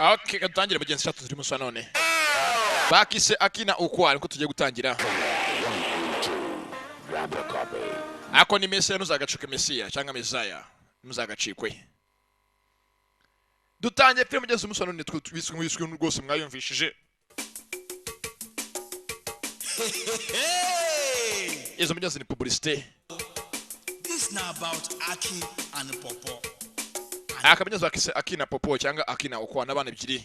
Okay, dutangire mugenzi. Shatu ziri musa none bakise Aki na Ukwa, niko tugiye gutangira. Ako ni Mesiya, ntuzagacuke Mesiya cyangwa Mesaya, ntuzagacikwe. Dutangiye filime ugeze umunsi wa none, wiswe wiswe rwose mwayumvishije. Izo mugenzi ni publicité. This now about Aki and Popo. Akamenyezo bakise Aki na Popo cyangwa Aki na Ukwa n'abana ebyiri.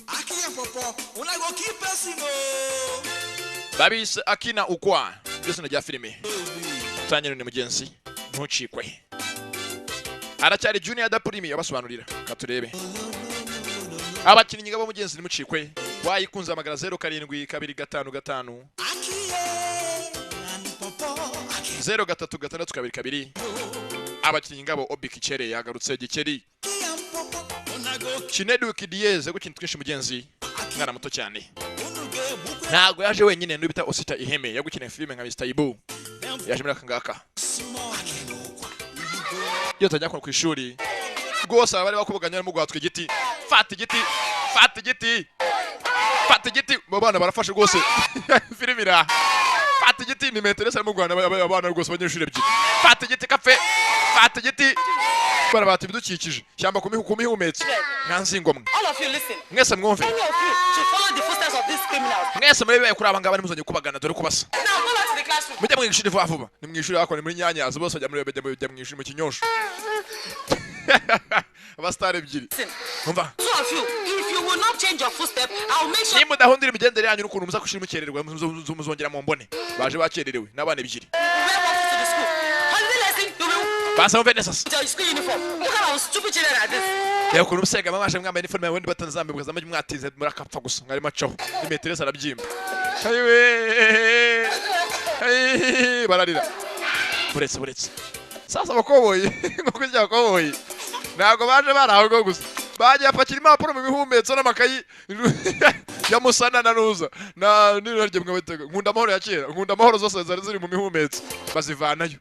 Aki and Popo, una go keep person oh. Babise Aki na Ukwa, iryo zina rya filime. Tangire ni mugenzi, ntucikwe. Aracyari Junior da Primi abasobanurira. Katurebe abakinnyi ngabo mugenzi, ntimucikwe. Wayikunze amagara 0725 5 Aki yeah, and Popo. Aki, 0362 2. Abakinnyi ngabo: Obi Kicere yagarutse, Gikeri and Popo, una go Chinedu Kidieze gukina twinshi mugenzi, mwana muto cyane. Unu ge bukwe Ntabwo yaje wenyine, n'ubita Osita Iheme yagukina filime nka Mr. Ibu them yaje muri aka ngaka. Small. Aki and Ukwa. Iyo utajya ku ishuri rwose aba bari bakubaganya, barimo guhatwa igiti: "Fata igiti, fata igiti, fata igiti." Abo bana barafashe rwose. Filime iraha, fata igiti ni maîtresse arimo guhana abana rwose, abanyeshuri ebyiri: "Fata igiti kapfe, fata igiti." Barabata ibidukikije shyamba ku mihumetso nka nzingomwe. All of you, listen. Mwese mwumve. Any of you should follow the footsteps of these criminals. Mwese murebe kuri aba ngaba, nimuzongeye kubagana dore ko basa. Now go back to the classroom. Mujye mu ishuri vuba vuba. Ni mu ishuri hakuno, ni muri nyanyazo, bose bajya muri bajya mu ishuri mu kinyosho, abasitari ebyiri. Listen. Umva. Two of you, if you will not change your footstep, I will make sure Nimudahundira imigendere yanyu n'ukuntu muza kushira mukererwa, muzongera mu mbone baje bakererewe n'abana ebyiri. Wear one foot to the school. Holiday lesson, you will Basa mumve neza se. with your school uniform. What kind of stupid children are this? Reba ukuntu musega mwashe mwambaye iniforume, ubundi batanzambaye mukaza mwatinze, murakapfa gusa mwarimo acaho ni maîtresse arabyimba. Ayiwe. Ayi, bararira. Buretse buretse sasa abakoboyi, nkuko irya abakoboyi ntabwo baje bari aho ngaho gusa, bagiye bapakira impapuro mu bihumetso n'amakayi ya Musana na Nuza na n'iryo mwabitega Nkunda Amahoro ya kera, Nkunda Amahoro zose zari ziri mu mihumetso bazivanayo.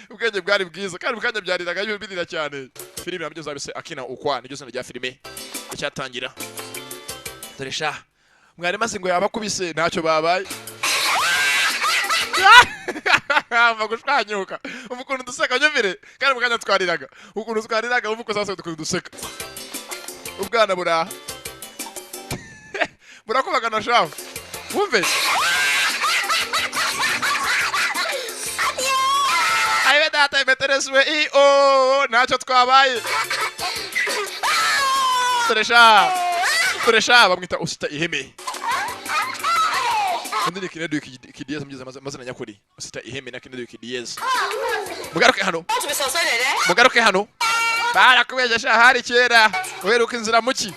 Ubwenge bwari bwiza kandi mu kanya byariraga birira cyane. Filime nabyo zabise Aki na Ukwa, niryo zina rya filime icyatangira. Dore sha mwari maze ngo yabakubise ntacyo babaye. Mva gushwanyuka, umva ukuntu duseka, nyumvire. Kandi mu kanya twariraga ukuntu twariraga, umva uko sasa ukuntu duseka. Ubwana buraha burakubagana shaho, wumve. Ayiwe data, maîtresse we i o ntacyo twabaye. Dore sha, dore sha, bamwita Usita Iheme, undi ni Kinedu Kidiyeze mugeze amazina nyakuri, Usita Iheme na Kinedu Kidiyeze. Mugaruke hano. Want to be suspended, eh? Mugaruke hano, barakubesha hari kera uheruka inzira muki.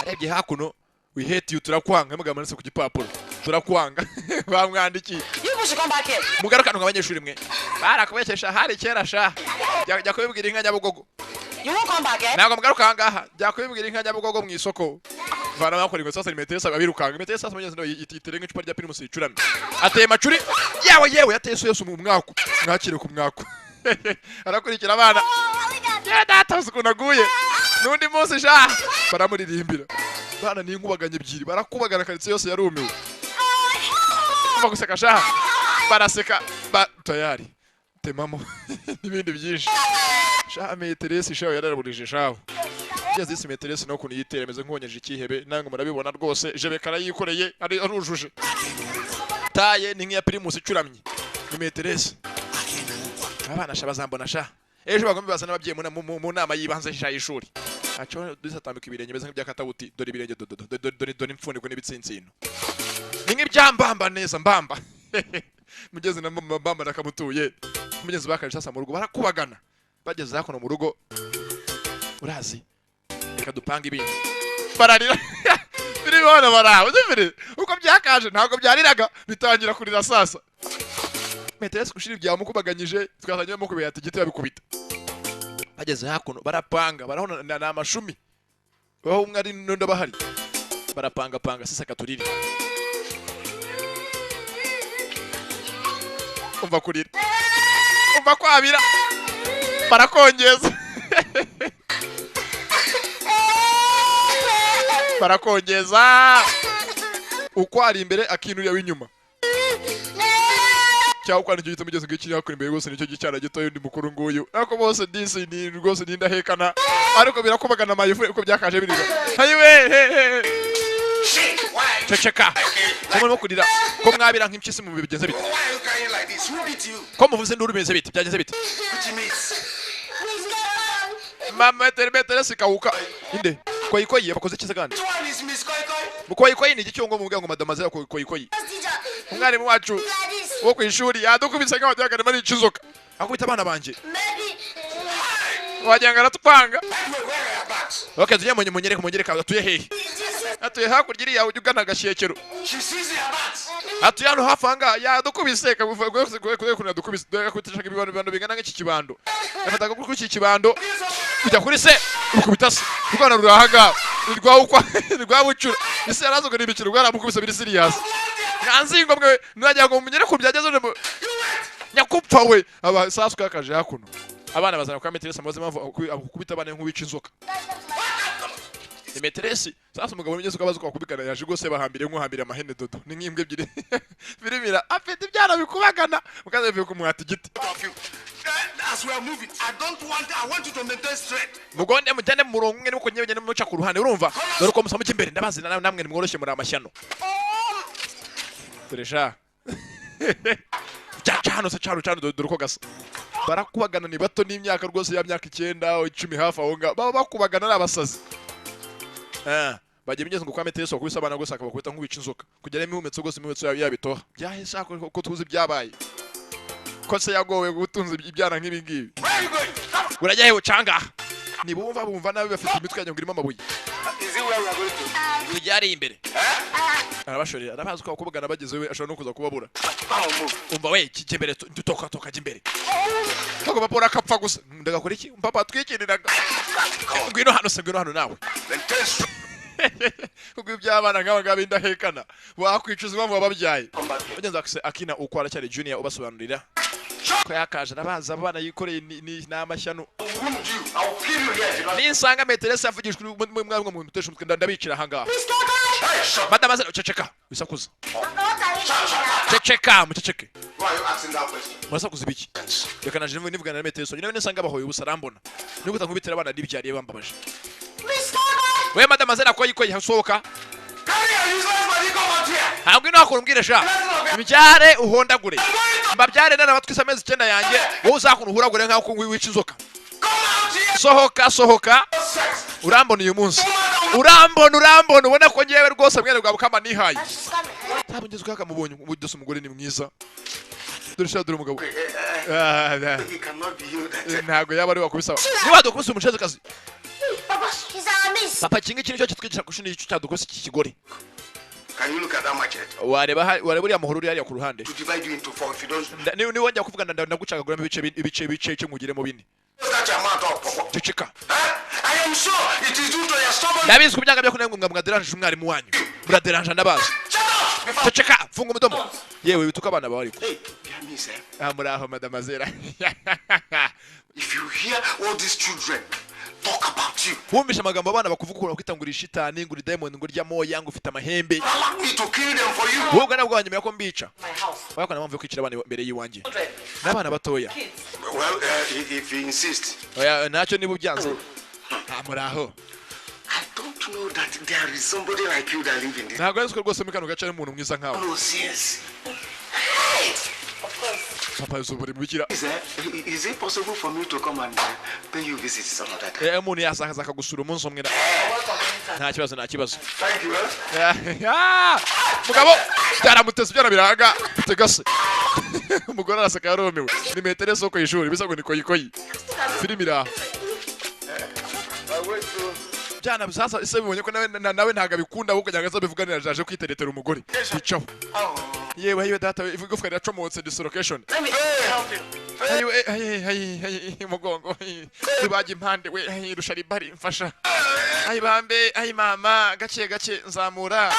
Arebye hakuno: "We hate you," turakwanga. Amagambo yanditse ku gipapuro, "Turakwanga," bamwandikiye. You people should come back here. Mugaruke hano abanyeshuri mwe, barakubesha hari kera sha. Jya kubibwira inka Nyabugogo. You won't come back, eh? Ntabwo mugaruka ahangaha, jya kubibwira inka Nyabugogo mu isoko. Vana bakora ingwe sasa, ni maîtresse abirukanga. Maîtresse sasa mugenzi nawe yitere nk'icupa rya Primus yicuramye, ateye macuri yawe yewe, yateye so yose mu mwaku, mwakire ku mwaku. Arakurikira abana. Yewe data, uzi ukuntu aguye n'undi munsi sha. Baramuririmbira bana, ni inkubaganya ebyiri, barakubagana, karitsiye yose yarumiwe. Umva guseka sha, baraseka ba tayari temamo n'ibindi byinshi sha. Maîtresse sha yararaburije shaho. Ngeze isi maîtresse nawe ukuntu yitera ameze nk'uwonyeje ikihebe, namwe murabibona rwose. Jebeka arayikoreye, arujuje taye ni nk'iya Primus icuramye, ni maîtresse. Abana sha bazambona sha ejo, bagomba baza n'ababyeyi mu nama y'ibanze sha y'ishuri. Aco dusatambika ibirenge bimeze nk'ibyakatabuti. Dore ibirenge, dore dore dore dore imfuniko n'ibitsinsino ni nk'ibyambamba neza mbamba mugeze na mbamba nakamutuye mugeze. Bakaje sasa mu rugo, barakubagana. Bageze hakuno mu rugo: "Urazi, reka dupange ibindi." Bararira biri bana baraho unyumvire uko byakaje. Ntabwo byariraga, bitangira kurira sasa. Maîtresse gushira ibyamukubaganyije, twazanye mukubita ati igiti babikubita. Bageze hakuno barapanga, barabona ni amashumi aho umwe ari n'undi abahari, barapanga panga sasa katurire. Umva kurira, umva kwabira, barakongeza. Barakongeza uko ari imbere akinuriya w'inyuma cyangwa uko nicyo gito mugeze ngiki hakuri imbere rwose, nicyo gicyana gitoya, undi mukuru nguyu. Ariko bose disi ni rwose ni indahekana, ariko birakubagana mayifu uko byakaje biriga. Hayiwe he he! Shit! Why? Ceceka! Ko murimo kurira, ko mwabira nk'impyisi, mu bigenze bite? Why are you crying like this? Who beat you? Ko muvuze induru, bimeze bite? Byagenze bite? Which means Mama maîtresse ikawuka inde koyikoyi yabakoze iki se kandi? Which one is Miss Koi Koi? Mukoyikoyi ni igiki ngo mubwira ngo mademoiselle koyikoyi? Umwarimu wacu wo ku ishuri yadukubise nk'aho wagira ngo arimo arica inzoka, akubita abana banjye, wagira ngo aratwanga. Wait, where are your bags? Okay, tujye mu munyereke, munyereke atuye hehe. Atuye hakurya iriya ujya ugana Agashyekero. She sees your bags. Atuye hano hafi aha ngaha. Yadukubise kabuva rwose kubera yadukubise, dore yakubitishaga ibibando, ibibando bingana nk'iki kibando. Yafataga kuri iki kibando kujya kuri se rukubita se, urwana ruri aha ngaha, ni rwa ni rwa bucura. Ese yarazi ngo ni imikino? Rwaramukubise biri serious. Mwanzingo mwe, mwagira ngo mumenyere ukuntu byageze none nyakupfa we aba sasu kakaje hakuno. Abana bazana kwa maîtresse, amaze impamvu akubita abana nk'uwica inzoka ni maîtresse. Sasa umugabo w'imigezi uko abazi ko bakubikana, yaje rwose bahambiriye nk'uhambiriye amahene dodo, ni nk'imbwa ebyiri birimira, afite ibyana bikubagana, mukaza bivuye kumuhata igiti. Of you. As we are moving, I don't want. I want you to maintain straight. Mugonde mujyane mu murongo umwe, nuko nyine muca ku ruhande, urumva? Dore uko musa mujya imbere, ndabazi namwe nimworoshye muri amashyano. Dore sha cya cano se, cano cano, dore uko gasa. Barakubagana, ni bato, n'imyaka rwose ya myaka 9, 10, hafi aho ngaho, baba bakubagana ari abasazi. Ah, bagiye bigeze ngo kwa maîtresse wakubise abana rwose akabakubita nk'uwica inzoka, kugera imihumetso rwose, imihumetso yabo yabitoha byahise ko tuzi ibyabaye, ko se yagowe gutunza ibyana nk'ibi ngibi. Where are you going? Come. Urajya hewe cangaha? Nibumva bumva nabi, bafite imitwe yanyu ngo irimo amabuye. Is it where we are going to? Tujya ari imbere, arabashorera, arabazi ko abakobwa bageze we ashobora no kuza kubabura. Come on, move. Umva we, kijya imbere, dutoka toka, jya imbere. Ntabwo papa urakapfa gusa, ndagakora iki papa twikiniraga? Ngwino hano se, ngwino hano nawe. Maintain straight. Kuko iby'abana nk'aba ngaba indahekana, wakwicuza impamvu wababyaye. Come back here. Mugenzi wawe akina uko aracyari junior, ubasobanurira ko yakaje, arabazi abana yikoreye ni amashyano. Wound you. I will kill you here if you don't. Ninsanga maîtresse yavugishwa mwe mu mutesha umutwe, ndabicira aha ngaha. Hey, shut. Madame, ceceka, wisakuza, ceceka, muceceke. Why are you asking that question? Murasakuza ibiki? Reka naje nivugana na maîtresse nyine, nisanga bahoye ubusa arambona niguta nkubitira abana nibyariye bambabaje. We madame ko yikoye, hasohoka. Carry your useless body, come out here. Ntabwo ino hakora, umbwire sha, mbyare uhondagure, mbabyare narabatwise amezi 9 yanjye, wowe uzakuna uhuragure nk'aho wica inzoka. Come out here. Sohoka, sohoka. Sex. Urambona uyu munsi, urambona, urambona, ubona ko ngewe rwose mwene bwa bukama nihaye. Ntabwo ngeze uko kamubonye ubu umugore ni mwiza. Dore sha, dore umugabo. Ah, ah. It cannot be you that. Ntabwo yaba ari wakubisa, niba wadukubise umushezekazi. Papa, he's our miss. Papa, iki ngiki nicyo kitwigisha kushini, icyo cyadukubise iki kigore. Can you look at that machete? Wareba wareba uriya muhoro uri hariya ku ruhande? To divide you into four if you don't. Niwongera kuvuga ndagucagaguramo ibice ibice ibice ibice nkugiremo bine. Start your mouth up, Papa. Ceceka. Huh? I am sure it is due to your stubborn. Ndabizi ku byanga byo kunenga ngo mwaderanje umwarimu wanyu, muraderanje, ndabazi. Shut up! Before. Ceceka, funga umudomo yewe, bituka abana bawe ariko. Hey, dear miss, eh? Ah, muraho mademoiselle. If you hear all these children talk about you, Wumvishe amagambo abana bakuvuga ukuntu bakwita ngo uri shitani, ngo uri diamond, ngo urya moya, ngo ufite amahembe. Allow me to kill them for you. Wowe ubwo nabwo wanyemera ko mbica? My house. Wakora mpamvu yo kwicira abana imbere y'iwanjye Children. n'abana batoya? Kids. Well, if you insist. Oya, ntacyo niba ubyanze. Ah, muraho. I don't know that there is somebody like you that live in this. Ntabwo ari ko rwose muri kano gace hari umuntu mwiza nkawe. No sense. Of course. Papa Yusufu uri mubikira. Is it possible for me to come and pay you visit some other time? Eh, umuntu yazaza akagusura umunsi umwe Welcome anytime. Nta kibazo, nta kibazo. Thank you. Eh? Ah, mugabo byaramuteze, byana biranga tegase. Umugore araseka yarumiwe. Ni maîtresse wo ku ishuri bisa ngo ni koyikoyi, filimi iraha. Byana sasa ese bibonye ko nawe nawe ntabwo abikunda, ahubwo kugira ngo azabivuganira aje kwiteretera umugore bicaho. Yewe yewe data we, igufwa riracomotse, dislocation. Let me help you. Ayiwe, ayi ayi ayi, umugongo rubajya impande we, ayi rusharibari, mfasha, ayi bambe, ayi mama, gake gake nzamura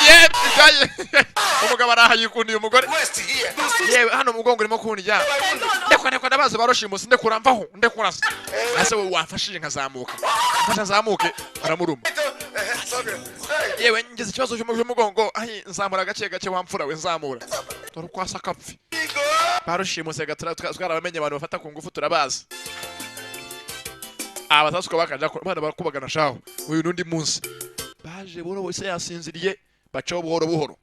ye gaye. Umugabo araha yikundiye umugore. West here. Yewe, hano umugongo urimo kundya. Ndekwa, ndekwa, ndabazi baroshimusi, ndekura, mvaho, ndekura se. Ese wowe wamfashije nkazamuka? Mfasha nzamuke, aramuruma. Yewe, ngize ikibazo cy'umugongo. Ayi, nzamura gake gake, wamfura we, nzamura. Dore uko asa kapfi barushimuse gatura. Twarabamenye abantu bafata ku ngufu, turabazi. Abatasuka bakaja bana barakubagana shaho. Uyu n'undi munsi baje buhoro, wese yasinziriye, bacaho buhoro buhoro.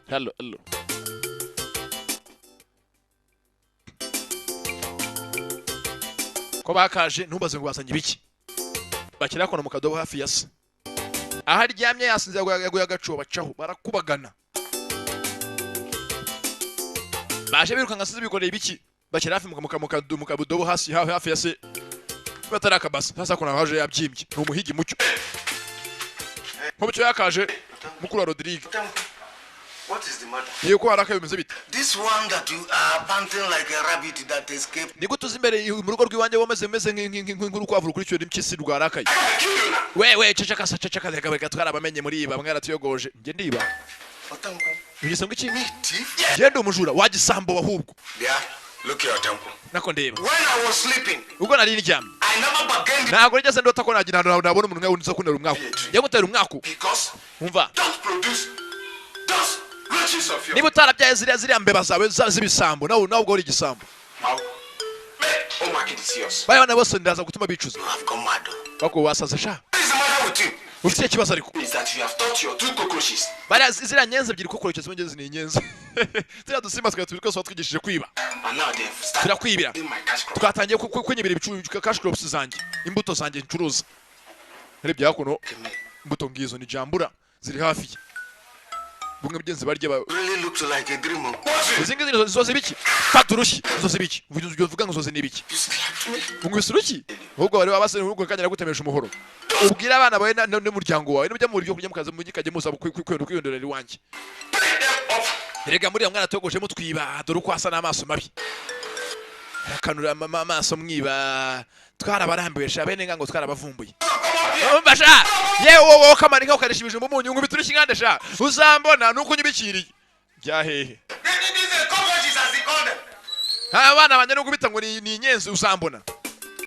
Hello, hello. Ko bakaje, ntubaze ngo basanye ibiki. Bakira kono mu kadobo hafi ya se aho aryamye yasinze, yaguye agacuho. Bacaho barakubagana, baje birukanka, size bikoreye ibiki. Bashyira hafi mu kadobo hasi hafi ya se batari akabasa. Sasa kuna haje yabyimbye, ni umuhigi mucyo nk'umucyo yakaje mukuru wa Rodrigue. What is the matter? Niyo ko harakaye, bimeze bite? This one that you are panting like a rabbit that escaped. Ni gute uzi imbere mu rugo rw'iwanjye wameze meze nk'urukwavu rukurikiwe n'impyisi rwarakaye? We, ceceka sa, ceceka. Reka reka, twarabamenye muri iba mwaratuyogoje. Njye ndiba? Otanku. Ugise ngo iki? Thief? Njye ndi umujura wagisambo ahubwo? Yeah, look here, Otanku. Nako ndeba. When I was sleeping, Ubwo nari ndyamye, I never bargained ntabwo nigeze ndota ko nagira ahantu nabona umuntu nkawe uza kuntera umwaku. Njye gutera umwaku? Because Umva. don't produce those riches of yours. Niba utarabyaye ziriya mbeba zawe z'ibisambo, nawe ubwo uri igisambo. Now, oh my God, it's yours. Bariya bana bose ndaza gutuma bicuza. You have gone mad. Bako wasaze sha. What is the matter with you? Ufite ikibazo ariko. Is that you have taught your two cockroaches Bariya ziriya nyenzi ebyiri, kuko zimwe ngenzi ni inyenzi, ziriya dusimba twari turi twose watwigishije kwiba. And now they've started Turakwibira. in my cash crop. Twatangiye kunyibira cash crops zanjye, imbuto zanjye ncuruza. Urebye hakuno, imbuto ngizo ni jambura ziri hafi ye, bumwe mugenzi barya Really looks like a dream. Oh. What? Izi ngizi nizo zibiki. Fata urushyi, izo zibiki. Uvuga ngo izo ni ibiki? You slapped me. Ungubise urushyi, ahubwo bari babase, ahubwo kanya gutemesha umuhoro. Ubwire abana bawe n'umuryango wawe, nibujya mu buryo kurya mukaza mujye muza kwiyondorera iwanjye. Pick them up. Erega muri mwana togoje mutwiba, dore uko asa n'amaso mabi, arakanura amaso mwiba. Twarabarambiwe sha, bene ngango twarabavumbuye. Umva sha, yewe wowe kamanika ukarisha ibijumba umunyu, nkubita urushyi nkande sha, uzambona nuko unyubikiriye bya hehe. These are cockroaches as he called them. Abana banjye nukubita ngo ni inyenzi, uzambona.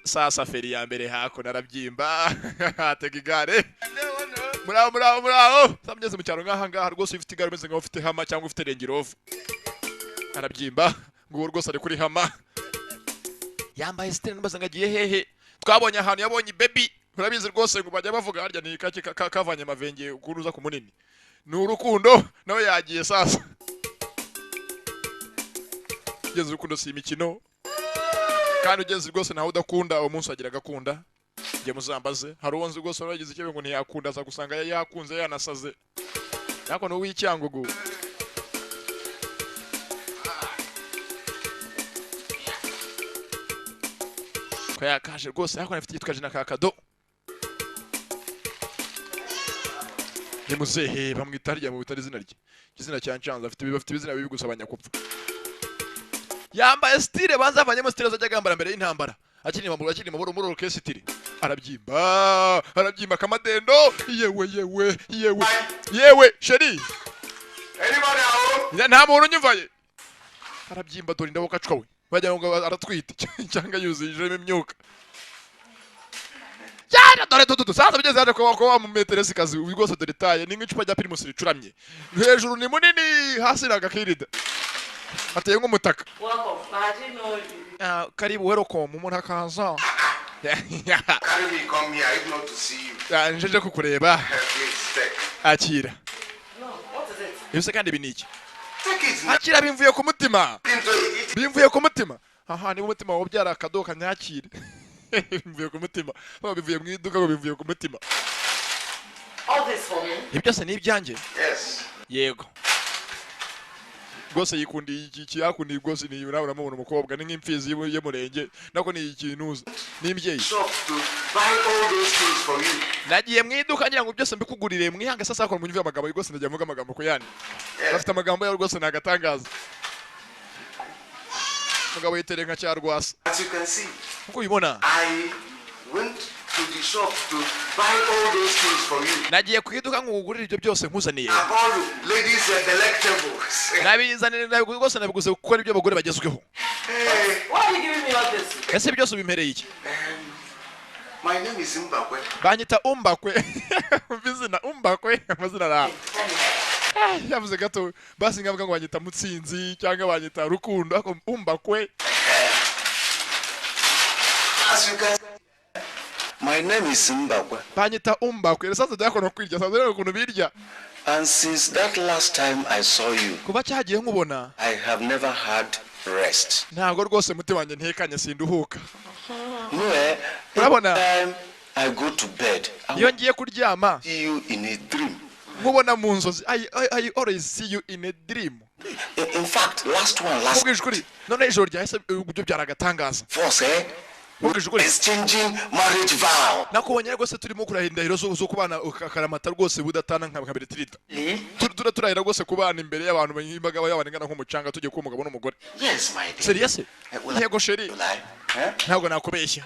Sasa feri ya mbere hako narabyimba, atega igare. Muraho, muraho, muraho. Sasa mugeze mu cyaro nk'aha ngaha rwose, ufite igare umeze nkaho ufite Hummer cyangwa ufite Range Rover. Arabyimba nguwo rwose, ari kuri Hummer, yambaye style, mbaza ngo agiye hehe. Twabonye ahantu yabonye baby. Urabizi rwose ngo bajya bavuga harya ni kake kavanye amavenge ukuntu uza ku munini ni urukundo, nawe yagiye. Sasa ugeze urukundo si imikino, kandi ugeze rwose ntawe udakunda. Uwo munsi agira agakunda. Njye muzambaze, hari uwo nzi rwose wari wagize ikibazo ngo ntiyakunda, aza gusanga yakunze yanasaze. Ariko ni uw'icyangugu. Ko yakaje rwose, ariko afite igitwaje na kakado. Ni muzehe, bamwita harya mu bitari izina rye, izina cya Ncanza. Afite ibizina bibi gusa abanyakupfa. Yambaye style, banza avanyemo style azajya agambara mbere y'intambara, akiri muri orchestre. Arabyimba, arabyimba akamadendo. Yewe, yewe, yewe, yewe, chérie. Anybody at home? Nta muntu unyumvaye. Arabyimba, dore indabo kacwa we, wagira ngo aratwite cyangwa yuzuyemo imyuka cyane. Dore dududu. Sasa bigeze hano kuba wamumeteresi kazi uyu rwose, dore taye ni nk'icupa rya Primus ricuramye. Hejuru ni munini, hasi ni agakirida, ateye nk'umutaka. Welcome. But I didn't know you. Ah, karibu, welcome. Umuntu akaza. Carry me come here if not to see you. Ah, njeje kukureba. Please take. Akira. No, what is it? Ibise kandi ibi ni iki? Take it now. Akira, bimvuye ku mutima. Into it. Bimvuye ku mutima. Aha niba umutima wawe ubyara akadoka, nyakire, bimvuye ku mutima. Baba bivuye mu iduka ngo bivuye ku mutima. All this for me? Ibi byose ni ibyanjye? Yes. Yego rwose, yikundiye iki yakundiye rwose. Ni nawe uramubona, umukobwa ni nk'imfizi y'umurenge, nako ni ikintuza n'imbyeyi. Shop to buy all those things for you. Nagiye mu iduka ngira ngo byose mbikugurire mwihange. Sasa akora munyumve amagambo rwose, ndagiye mvuga amagambo ku yandi. Afite amagambo yawe rwose, ni agatangaza. Umugabo yitereye nka cyarwasa. As you can see, Nkuko ubibona, I went to the shop to buy all those things for you. Nagiye ku iduka ngo ngugurire ibyo byose nkuzaniye. I call ladies and delectables. Nabizanire rwose, nabiguze kuko ari byo abagore bagezweho. Hey, Why are you giving me all this? Ese byose ubimpereye iki? My name is Mbakwe. Banyita Umbakwe. Umva izina Umbakwe, amazina ara yavuze gato basi nkavuga ngo banyita Mutsinzi cyangwa banyita Rukundo, ariko Umbakwe. As you can, my name is Mbakwe. Banyita Umbakwe. Sasa byakora kwirya sasa rero ukuntu birya. And since that last time I saw you, Kuba cyagiye nkubona, I have never had rest. ntabwo rwose umutima wanjye ntekanye, sinduhuka. You know, eh, Urabona? every time I go to bed, I Iyo ngiye kuryama, see you in a dream. nkubona mu nzozi. I always see you in a dream. In fact, last one, last Nkubwije ukuri, none ijoro ryahise ibyo byaragatangaza. force, eh? Nkubwije ukuri, Exchanging marriage vow. nakubonye rwose turimo kurahira indahiro zo kubana akaramata rwose budatana nka Beretirida. Turahira rwose kubana imbere y'abantu, imbaga y'abantu ingana nk'umucanga, tugiye kuba umugabo n'umugore. Yes, my dear. Sérieux se? Will I Yego chérie. lie? Eh? Ntabwo nakubeshya.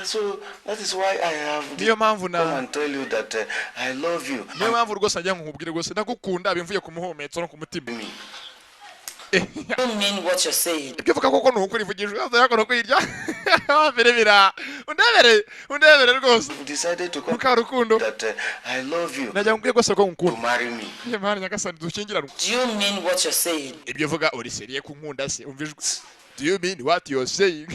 So that is why I have Niyo mpamvu na come and tell you that I love you. Niyo mpamvu rwose najya nkubwire rwose ndagukunda bimvuye ku muhumetso no ku mutima. Me. You don't mean what you're saying. Ibyo uvuga koko ni ukuri? Ivugishwa yakono kwirya birebira, undebere, undebere rwose. You decided to come Mukarukundo, that I love you najya nkubwire rwose ko to ngukunda. marry me. Imana nyagasani, dushyingiranwe. Do you mean what you're saying? Ibyo uvuga uri sérieux ku nkunda se? Umva ijwi. Do you mean what you're saying?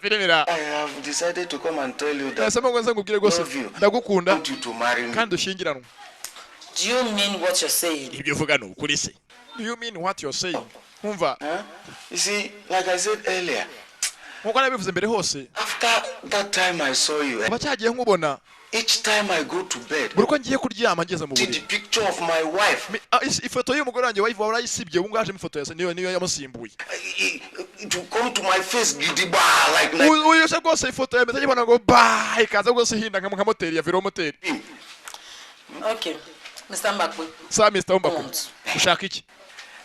Birebira. I have decided to come and tell you that Nasema ngo nze nkubwire rwose love you. ndagukunda I want you to marry me. kandi dushyingiranwe. Do you mean what you're saying? Ibyo uvuga ni ukuri se? Do you mean what you're saying? Umva. Huh? You see, like I said earlier, Nkuko nabivuze mbere hose, after that time I saw you, kuba cyagiye nkubona, each time I go to bed, buri uko ngiye kuryama ngeze mu see buriri, the picture of my wife. Ifoto y'umugore wanjye wife warayisibye, ubu ngubu hajemo ifoto ya se, niyo yamusimbuye. It will come to my face gidigba like Uyu se rwose ifoto ya mpita nyibona ngo ba ikaza rwose ihinda nka moteri ya velomoteri. Okay. Mr. Mbakwe. Sa Mr. Mbakwe. Want. Ushaka iki?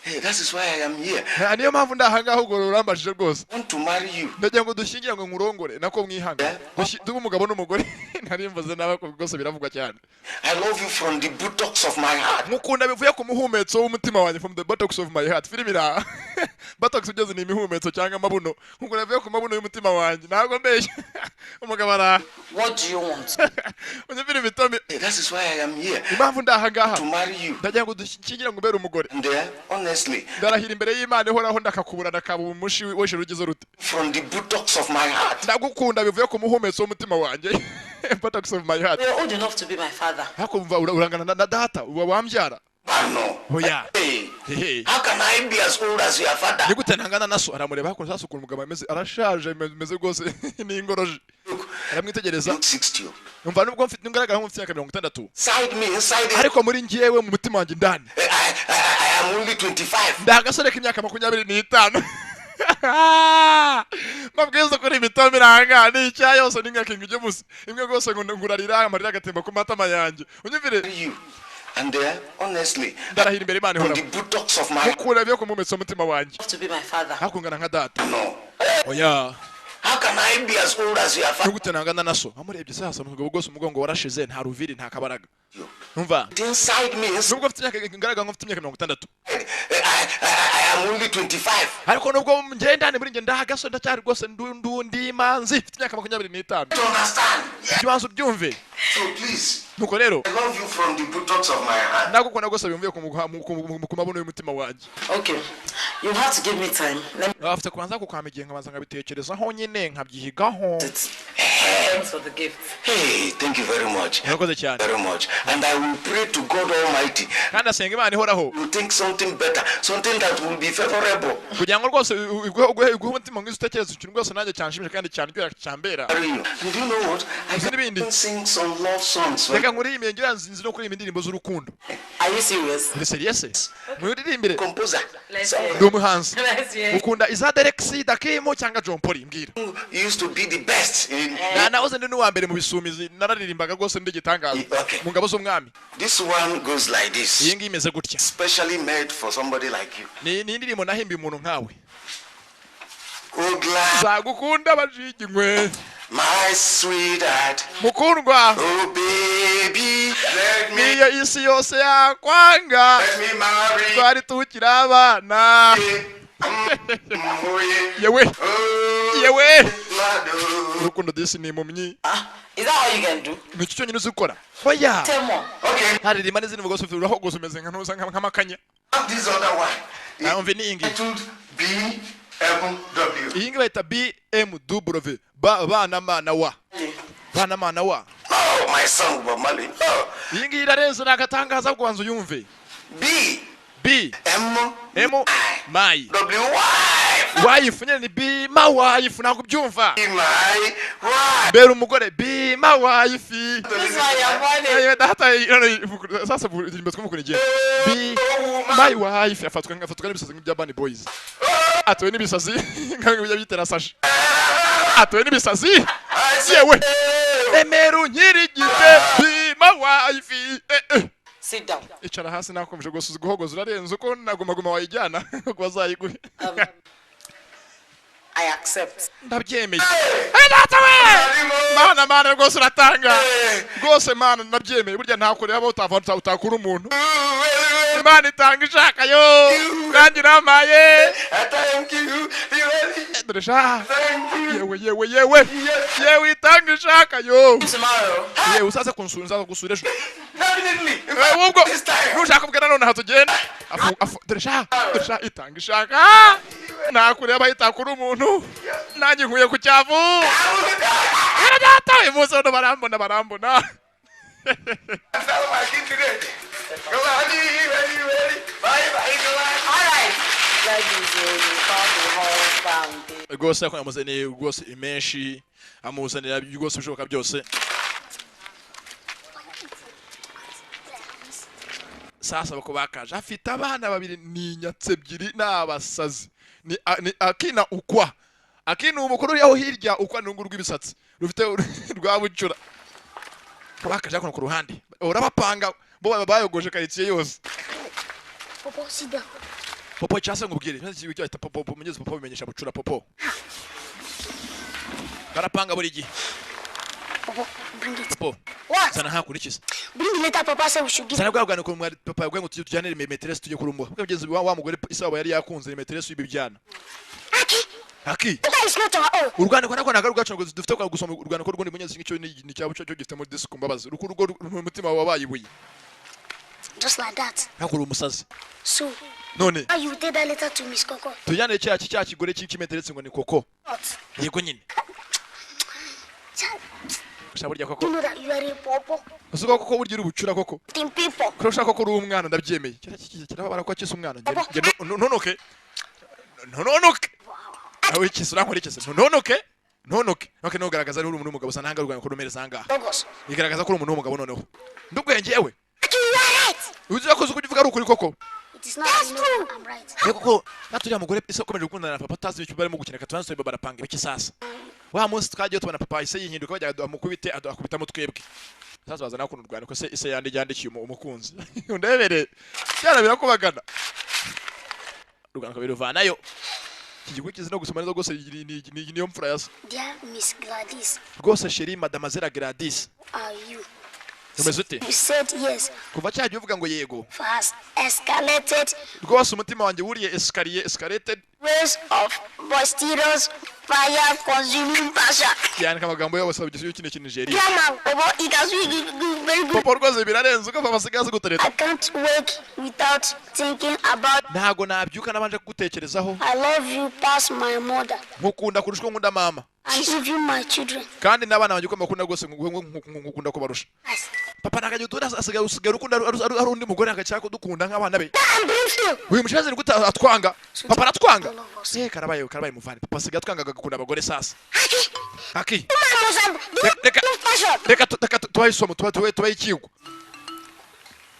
Hey, that is why I am here. Niyo mpamvu ndahangaha, ubwo urambajije rwose. I want to marry you. Ndagira ngo dushyingire ngo nkurongore, nako mwihanga. Yeah. Tube umugabo n'umugore. Nari mvuze nawe ko rwose biravugwa cyane. I love you from the buttocks of my heart. Nkukunda bivuye ku muhumetso w'umutima wanjye, from the buttocks of my heart. Filimi ira buttocks ugeze ni imihumetso cyangwa amabuno. Nkukunda bivuye ku mabuno y'umutima wanjye, ntabwo mbeshya. Umugabo ara What do you want? Unyumvire imitomi. Hey, that is why I am here. Impamvu ndahangaha, To marry you. ndagira ngo dushyingire ngo ubere umugore. And honestly, Ndarahira imbere y'Imana ihoraho, ndakakubura ndakaba umushi w'ijuru ugize rute. from the buttocks of my heart. Ndagukunda bivuye ku muhumetso w'umutima wanjye, buttocks of my heart. You're old enough to be my father. Ariko umva, urangana na data uba wambyara. Ah, no. Oya. Hey, Hehe. how can I be as old as your father? Ni gute ntangana na so? Aramureba hakuno sasa ukuntu umugabo ameze, arashaje, ameze rwose n'ingoroje. Aramwitegereza. Look 60. Umva, nubwo mfite ngaragara nk'ufite imyaka 60, Inside me, inside it, ariko muri njyewe mu mutima wanjye indani, I am only 25. ndi agasore k'imyaka 25. Mabwiza kuri imitobe iranga ni icya yose ni nka King James imwe rwose ngo ngurarira amarira agatemba ku matama yanjye, unyumvire. You. And honestly, Ndarahira imbere Imana from ihoraho, the buttocks of my mukura byo kumumetsa umutima wanjye. To be my father. Hakungana nka data. No. Oya. How can I be as old as your father? Nigute nangana na so? Amurebye sasa umugabo rwose umugongo warashize, nta ruviri, nta kabaraga. Umva. Inside me, inside, Nubwo mfite imyaka ngaragara nk'ufite imyaka 60, I am only 25. ariko nubwo ngenda muri njye ndahagaso ndacyari rwose ndu ndi imanzi, mfite imyaka 25. To understand. Yeah. Ibyo banza ubyumve. So please, Nuko rero, I love you from the buttocks of my heart. ndagukunda rwose bimvuye ku mabuno y'umutima wanjye. Okay. You have to give me time. Let me Afite kubanza kukwama igihe nkabanza nkabitekerezaho nyine nkabyigaho. it. Thanks for the gift. Hey, thank you very much. Murakoze cyane. Very much. And I will pray to God Almighty. Kandi asenga Imana ihoraho You think something better, something that will be favorable. kugira ngo rwose uguhe umutima mwiza, utekereze ikintu rwose nanjye cyanshimisha kandi cyanryohera cyambera. Marry you. And do you know what? I Uzi n'ibindi? can sing some love songs. Reka nkuririmbe, ngira nzi no kuririmba indirimbo z'urukundo. Are you serious? Uri sérieux se? Muririmbire. Composer. Let's Some hear. Ndi umuhanzi. Let's hear. Ukunda iza Derexi Dakimu cyangwa John Paul? Mbwira. Used to be the best in Na nahoze ndi n'uwa mbere mu bisumizi, nararirimbaga rwose ndi igitangaza Okay. mu ngabo z'umwami. This one goes like this. Iyi ngiyi imeze gutya. Specially made for somebody like you. Ni indirimbo nahimbiye umuntu nkawe. Oh, glad Nzagukunda bajigimwe. My sweetheart. Mukundwa. Oh baby, let me Niyo isi yose yakwanga, let me marry. twari tukiri abana. Oh yeah. Yewe. Oh, Yewe. Lado. Urukundo disi ni impumyi. Is that all you can do? Ni icyo cyonyine uzi gukora? Oya. Tell more. Okay, Haririmba n'izindi mvugo zose, urahogoza, umeze nka ntuza nk'amakanya. this other one. Nawe ni iyi ngiyi. Titled BMW. Iyi ngiyi bayita BMW, ba ba na ma na wa, ba na ma na wa. Oh, my son Bob Marley. Oh, Iyi ngiyi irarenze, ni agatangaza, kubanza uyumve. B B M M my W Y. Wife nyine ni be my wife, ntabwo ubyumva. My wife. Mbera umugore, be my wife. This one you're funny. Yewe data, none sasa indirimbo twumva igenda be my wife, afatwa n'ibisazi nk'ibya Bunny Boys, atowe n'ibisazi nk'ibyo bitera sashe, atowe n'ibisazi. Yewe, emera unkirigite, be my wife, eh, eh. Sit down. Icara hasi, nakumvise rwose uzi guhogoza, urarenze uko nagumaguma wayijyana kuko bazayiguhe. I accept. Ndabyemeye. Eh, data we, mana, mana, rwose uratanga rwose, mana, ndabyemeye. Burya nta kure haba utava utakura umuntu. Imana itanga ishaka yo, nanjye urampaye. Thank you. Eh, dore sha. Thank you. Yewe, yewe, yewe, yewe, itanga ishaka yo. Tomorrow. Yewe, uzaze kunsura, nzaza gusura ejo. Definitely. Eh, ubwo This time. nushaka kubwira none aha tugenda. Afu afu, dore sha, dore sha, itanga ishaka, nta kure haba itakura umuntu, nanjye nkuye ku cyavu. Yewe data, uyu munsi hano barambona, barambona. Tell my kid today. Go on, ready, ready. Bye, bye, go on. All right. Like you say, you found the husband. Rwose ariko yamuzaniye rwose imenshi, amuzanira rwose ibishoboka byose. Sasa bako bakaje afite abana babiri, ni inyatsi ebyiri, ni abasazi, ni akina ukwa akina umukuru uri aho hirya, ukwa ni rw'ibisatsi rufite rwa bucura. Bakaje hakuno ku ruhande urabapanga, bo baba bayogoje karitsiye yose. Popo, sit down. Popo, cyangwa se ngubwire icyo cyahita popo mugeze popo bimenyesha bucura. Popo barapanga buri gihe. Popo, bring it. Popo. What? Sana hakurikiza. Bring the letter Papa said we should give. Sana bwa bwaniko mwari papa yabwiye ngo tujye tujyanire maîtresse, tujye kurumuha mugenzi wa mugore isabo yari yakunze, ni maîtresse w'ibi byana. Aki, Haki. that is not our own. Urwandiko nako ntabwo ari urwacu, ngo dufite kwa gusoma urwandiko rw'undi munyezi nk'icyo ni cyabo cyo gifite muri disiko mbabazi uruko urugo umutima wabaye ibuye. Just like that. Ntabwo uri umusazi. So, None how you take that letter to Miss Coco? tujyane cya kigore cy'imaîtresse ngo ni Koko. What? Yego nyine. Child, Gusa burya koko you know that you are a popo. Uzi ko koko burya uri bucura koko. Think people. Ko ushaka ko uri umwana, ndabyemeye. Kirababara ko akise umwana. Ntunuke, ntunuke, aho ikise urankora ikise, ntunuke, ntunuke ntuke, ntugaragaza ari uri umuntu w'umugabo. Usa ntanga urwandiko rumereza ahangaha. August. Igaragaza ko uri umuntu w'umugabo noneho ndubwenge yewe. Aki, you are right. Uzi ko uzi ko uvuga ari ukuri koko. It is not I know I'm right. Ariko ko naturiya mugore ise ukomeje gukundana na papa atazi icyo barimo gukina, katubanza tureba barapanga ibiki. Sasa wa munsi twagiye tubona papa ise yihinduka, bajya amukubite, akubitamo twebwe. Sasa bazana ukuntu urwandiko se ise yandikiye umukunzi, undebere byana birakubagana, urwandiko biruvanayo. Iki gihugu kizi no gusoma neza rwose, niyo mfura ya se. Dear Miss Gladys, Rwose chérie Mademoiselle Gladys, how are you? Umeze ute? You said yes Kuva cyagiye uvuga ngo yego, has escalated rwose umutima wanjye wuriye escalier, escalated waves of boisterous fire consuming passion. Yandika amagambo yose abigize kino kintu Nigeria. Yeah, man, Bobo, it has been good, very good. Papa rwose birarenze uko papa asigaye azi gutereta. I can't wake without thinking about Ntago nabyuka nabanje kugutekerezaho. I love you past my mother Nkukunda kurusha uko nkunda mama. And even my children. Kandi n'abana banjye uko mbakunda rwose, nkukunda kubarusha. Yes. Papa ntakajya utura, asigaye usigaye ukunda ari undi mugore agashaka kudukunda nk'abana be. And brief you. Uyu mushazi ni gute atwanga? Papa aratwanga. Eh, karabaye, karabaye muvane. Papa asigaye atwanga agakunda abagore sasa. Aki, Aki. Mama, Reka passion. reka tubahe isomo, tubahe ikigo.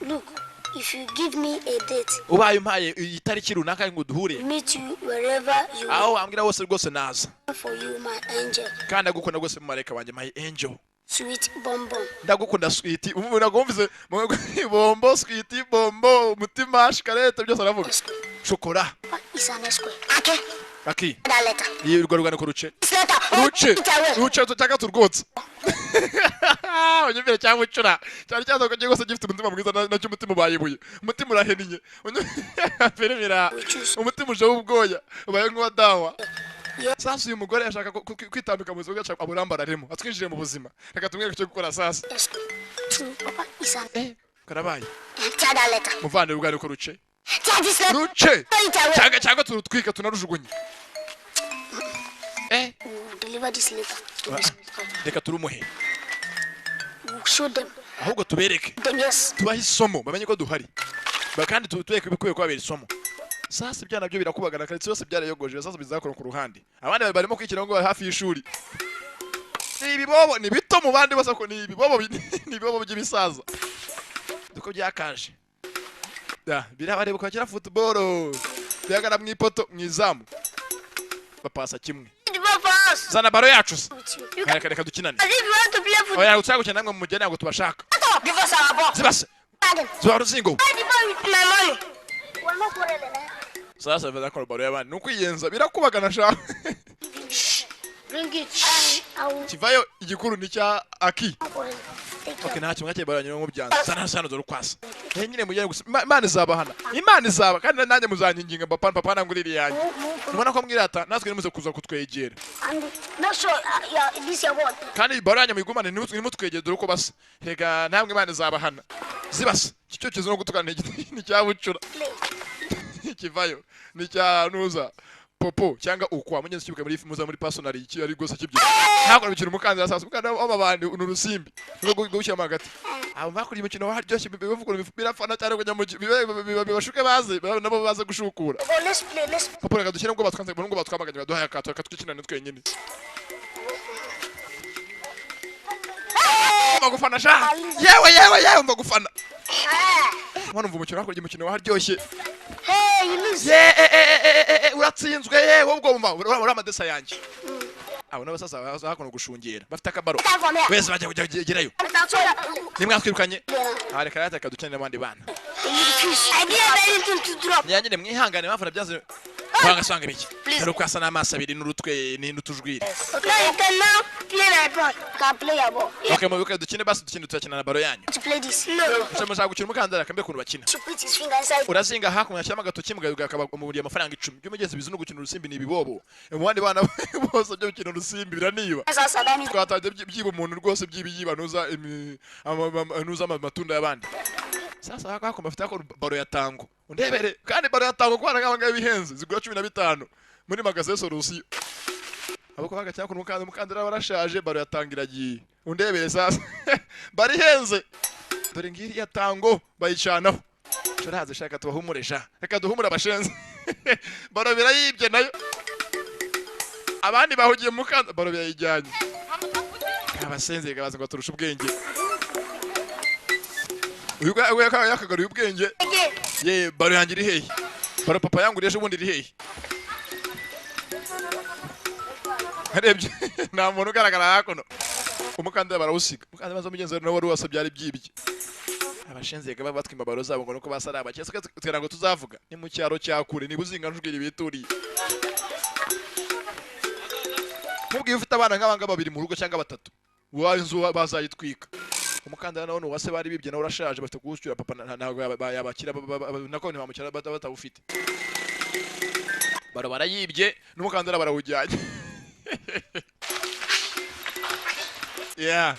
Look, if you give me a date, Ubaye umpaye iyi tariki runaka ngo duhure, meet you wherever you aho wambwira hose rwose naza. want for you, my angel. Kandi agukunda rwose, mumarayika wanjye, my angel. Sweet bonbon. Ndagukunda sweet. Ubu nagumvise bombo, sweet, bombo, umutima, shikarete, byose aravuga. Shokora. What is an square? Okay. Aki. That letter. Iyi urwo rwandiko ruce. This letter. Ruce. It away. Ruce cyangwa turwotse. Unyumvire cyangwa ucura cyari cyaza ko rwose gifite umutima mwiza, nacyo umutima ubaye ibuye, umutima urahennye. Filime umutima uje w'ubwoya ubaye nk'uwa dawa. Sasa uyu mugore ashaka kwitambika mu buzima bwacu, aburambara arimo atwinjire mu buzima. Reka tumwereke icyo gukora sasa. S square. Two. Papa is an. Karabaye. Tear that letter. Muvandimwe, urwandiko ruce. Tear this letter. Ruce. It away. Cyangwa turutwika tunarujugunye. We will deliver this letter to this man. Reka turumuhe. We will show them. Ahubwo tubereke. Them, yes. Tubahe isomo bamenye ko duhari. Kandi tubereke ibikwiye kubabera isomo. Sasa ibyana byo birakubagana kare yose byarayogoje. Sasa bizakora ku ruhande, abandi barimo kwikina ngo bari hafi y'ishuri. Ni ibibobo, ni bito mu bandi bose ko ni ibibobo, ni ibibobo by'ibisaza duko byakaje. Da birabareba uko bakina football, bihagara mu ipoto, mu izamu, bapasa kimwe. The ball for us. Zana baro yacu se. With you. You can. Reka, reka dukinane. As if you want to play football. Oya, ushaka gukina namwe mugende, ntabwo tubashaka. Give us our ball. Zibase. Garden. Ziba ruzingo. Play the ball with my money. We're not quarreling, eh? Sasa bazakora baro y'abandi ni ukwiyenza, birakubagana sha. Shh. Bring it. Shh. I will Kivayo igikuru ni cya Aki. not quarrel. Take Okay, care. ntacyo mwakeye baro yanyu mubyanze. Sana sana, dore ukwasa. Eh, nyine mujyane gusa. Imana izabahana, Imana izaba, kandi nanjye muzanyinginga papa, papa nangurira iyanjye. Nubona ko mwirata natwe nimuze kuza kutwegera. And make sure yeah, this your word. Kandi baro yanyu muyigumane, ntimutwegere. Dore uko basa reka namwe Imana izabahana. Zibasa iki cyo kiza no gutukana ni cya bucura. Play. Kivayo ni cya nuza popo cyangwa ukwa mugenzi kibuka muri muza muri personal iki ari rwose kibyina ntabwo bikira umukandida. Sasa umukandida w'amabandi ni urusimbi rwo gushyiramo hagati. Abo bakuriye umukino waryoshye, bivuga birafana cyane kujya mu bibashuke baze nabo baze gushukura. Go, let's play. Let's play. Papa, reka dushyire ubwo batwanze, ubwo batwamaganye, baduhaye akato, reka twikinane twenyine. Umva gufana sha, yewe yewe yewe, umva gufana. Mwana, umva umukino hakurya, umukino waryoshye. Hey, you lose. Ye e e e e e, uratsinzwe ye. Wowe ubwo umva uri amadesa yanjye. Abo nabo sasa baza hakuno gushungera bafite akabaro. Time for me. Wese bajya kujya gerayo. That's all. Nimwatwirukanye. Ah, reka reka dukenere n'abandi bana. You refuse. I didn't have anything to drop. Ya nyine mwihangane, mpamvu nabyanze kwanga sanga ibiki dore uko asa n'amaso abiri n'urutwe n'utujwiri. Okay, now you can now play my ball. You can play your ball. Yeah. Okay, mubibuke dukine basi, dukine, turakina na baro yanyu. To play this. No. Mushaka mushaka gukina umukandara kambe ukuntu bakina. To put his finger inside. Urazinga hakuno ashyiramo agatoki mugakaba umuburiye amafaranga 10 by'umugezi bizi no gukina urusimbi ni ibibobo mu bandi bana bose byo gukina urusimbi biraniba. Sasa that means Twatangiye byiba umuntu rwose, byiba yiba nuza nuza amatunda y'abandi. Sasa hako bafite ako baro ya tango, undebere kandi baro ya tango kubana nk'aba ngaba bihenze, zigura 15 muri magasin Solution. Abo kubaga cyangwa umukandara, umukandara warashaje, baro ya tango iragiye. Undebere sasa, bari ihenze, dore ngiri ya tango bayicanaho. Turaza shaka tubahumure sha, reka duhumure abashenzi. Baro birayibye nayo, abandi bahugiye mu mukanda, baro birayijyanye. Abasenzi baza ngo turushe ubwenge. Uyu yakagaruye ubwenge. Again. Ye, baro yanjye iri hehe? Baro papa yanguriye ejo bundi iri hehe? Arebye nta muntu ugaragara hakuno. Umukandara barawusiga, umukandara maze mugenzi wawe nawe wari wasabye byari byibye. Abashenzi baba batwima baro zabo ngo nuko basa ari abakire. Twera ngo tuzavuga ni mu cyaro cya kure, niba uzinga njugiri bituriye. Nkubwiye ufite abana nk'aba ngaba babiri mu rugo cyangwa batatu, wa inzu bazayitwika. Umukandara nawo ni uwase bari bibye, nawe urashaje, bafite kuwushyura papa ntabwo yabakira, nako ntibamukira batawufite. Baro barayibye n'umukandara barawujyanye. Yeah,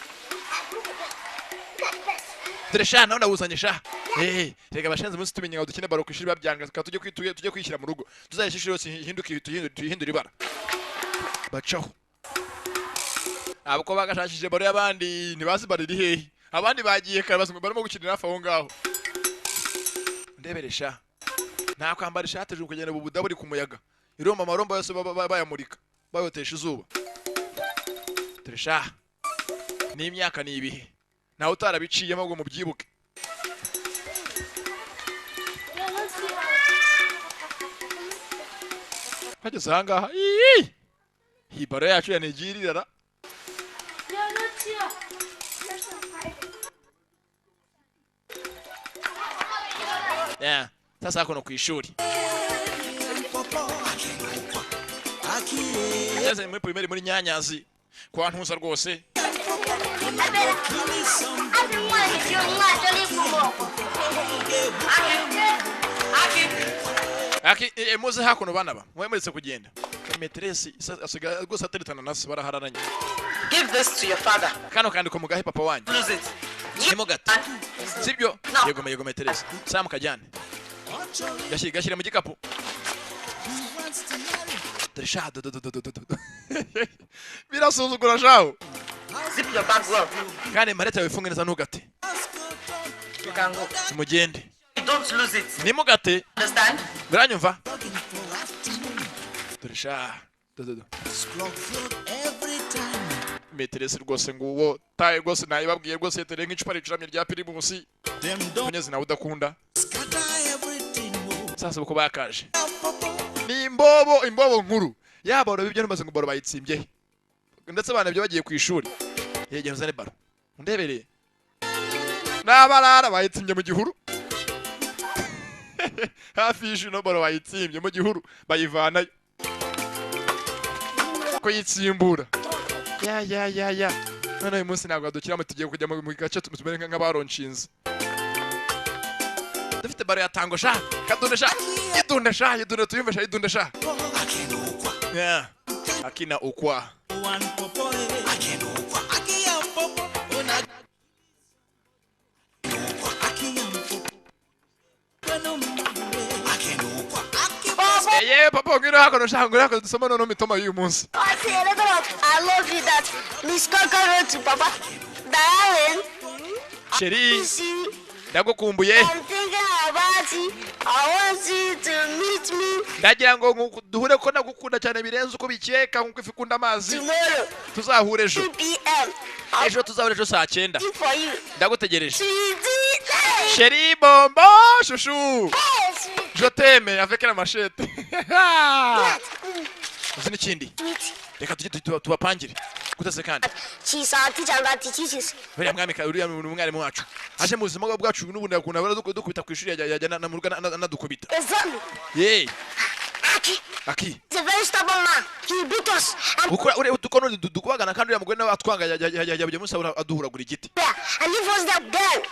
dore sha, nawe ndawuzanye sha. Eh, reka abashenzi umunsi tumenye ngo dukine baro ku ishuri babyanga, tukaba tujye tujye kwishyira mu rugo, tuzayishyira ishuri yose ihinduke, tuyihindure ibara. Bacaho abo ko bagashakishije baro y'abandi ntibazi baro iri hehe. Abandi bagiye kare, bazi ngo barimo gukinira hafi aho ngaho. Ndebere sha, nta kwambara ishati ejo kugenda bubuda buri ku muyaga iromba, amaromba yose bayamurika bayotesha izuba. Dore sha, n'imyaka ni ibihe, ntawe utarabiciyemo ngo mubyibuke. Bageze ahangaha, ii! Iyi baro yacu yanigiye irirara. Yeah. Sasa hakuno ku ishuri ngeze muri primaire muri Nyanyazi kwa Ntuza rwose. Aki muze hakuno bana ba mwe muretse kugenda. Maîtresse asigaye rwose ateretana na se, barahararanye. Give this to your father. Kano kandiko mugahe papa wanyu. Lose it. Nimo gato, sibyo? No. Yego, yego maîtresse. Samu kajyane, gashyire, gashyire mu gikapu. Dore sha, do do do do do do, birasuzugura shaho. Zip your bag well. Kandi marete yawe ifunge neza, ntugate. You can go. Mugende. Don't lose it. Nimugate. Understand? Muranyumva? Dore sha, do do do. Maîtresse rwose nguwo taye rwose, nayibabwiye rwose, yetereye nk'icupa ricuramye rya Primus. Munyezi nawe udakunda. Sasa uko bakaje ni imbobo, imbobo nkuru yaba ibyo ntumaze ngo baro bayitsimbye he? Ndetse abana byo bagiye ku ishuri, yegera uzane baro undebereye n'abarara bayitsimbye mu gihuru hafi y'ishuri. No baro bayitsimbye mu gihuru, bayivanayo ko yitsimbura. Ya ya ya ya, none uyu munsi ntabwo dukiramo, tugiye kujya mu gace tumere nk'abaronshinze dufite baro ya tango sha. Kadunde sha, idunde sha, idunde tuyumve sha, idunde sha. Yeah. Akina ukwa. Ye papa, ngwino hakuno sha, ngwino hakuno dusoma noneho mitoma y'uyu munsi. I say a letter of I love you that Miss Coco wrote to Papa. Darling, Chéri, you see, ndagukumbuye. I'm thinking about you. I want you to meet me Ndagira ngo duhure ko ndagukunda cyane birenze uko bikeka, nkuko ifi ikunda amazi. tomorrow, Tuzahure ejo. 2 p.m. I'll Ejo tuzahura ejo saa 9. be for you. Ndagutegereje. Sweetie, Chéri, bombo, chouchou, hey, sweetie. je t'aime avec la machette. Uzi n'ikindi? Sweet. Reka tujye tubapangire gutase kandi. She's our teacher and that teaches. Uriya mwami, uriya ni umwarimu wacu aje mu buzima bwacu n'ubundi akunda dukubita ku ishuri, yajya na mu rugo anadukubita. Exactly. Ye. Aki Aki is a very stubborn man. He beat us and ukora uriya udukono dukubagana, kandi uriya mugore nawe atwanga, yajya musabura aduhuragura igiti. yeah, and leave us there then.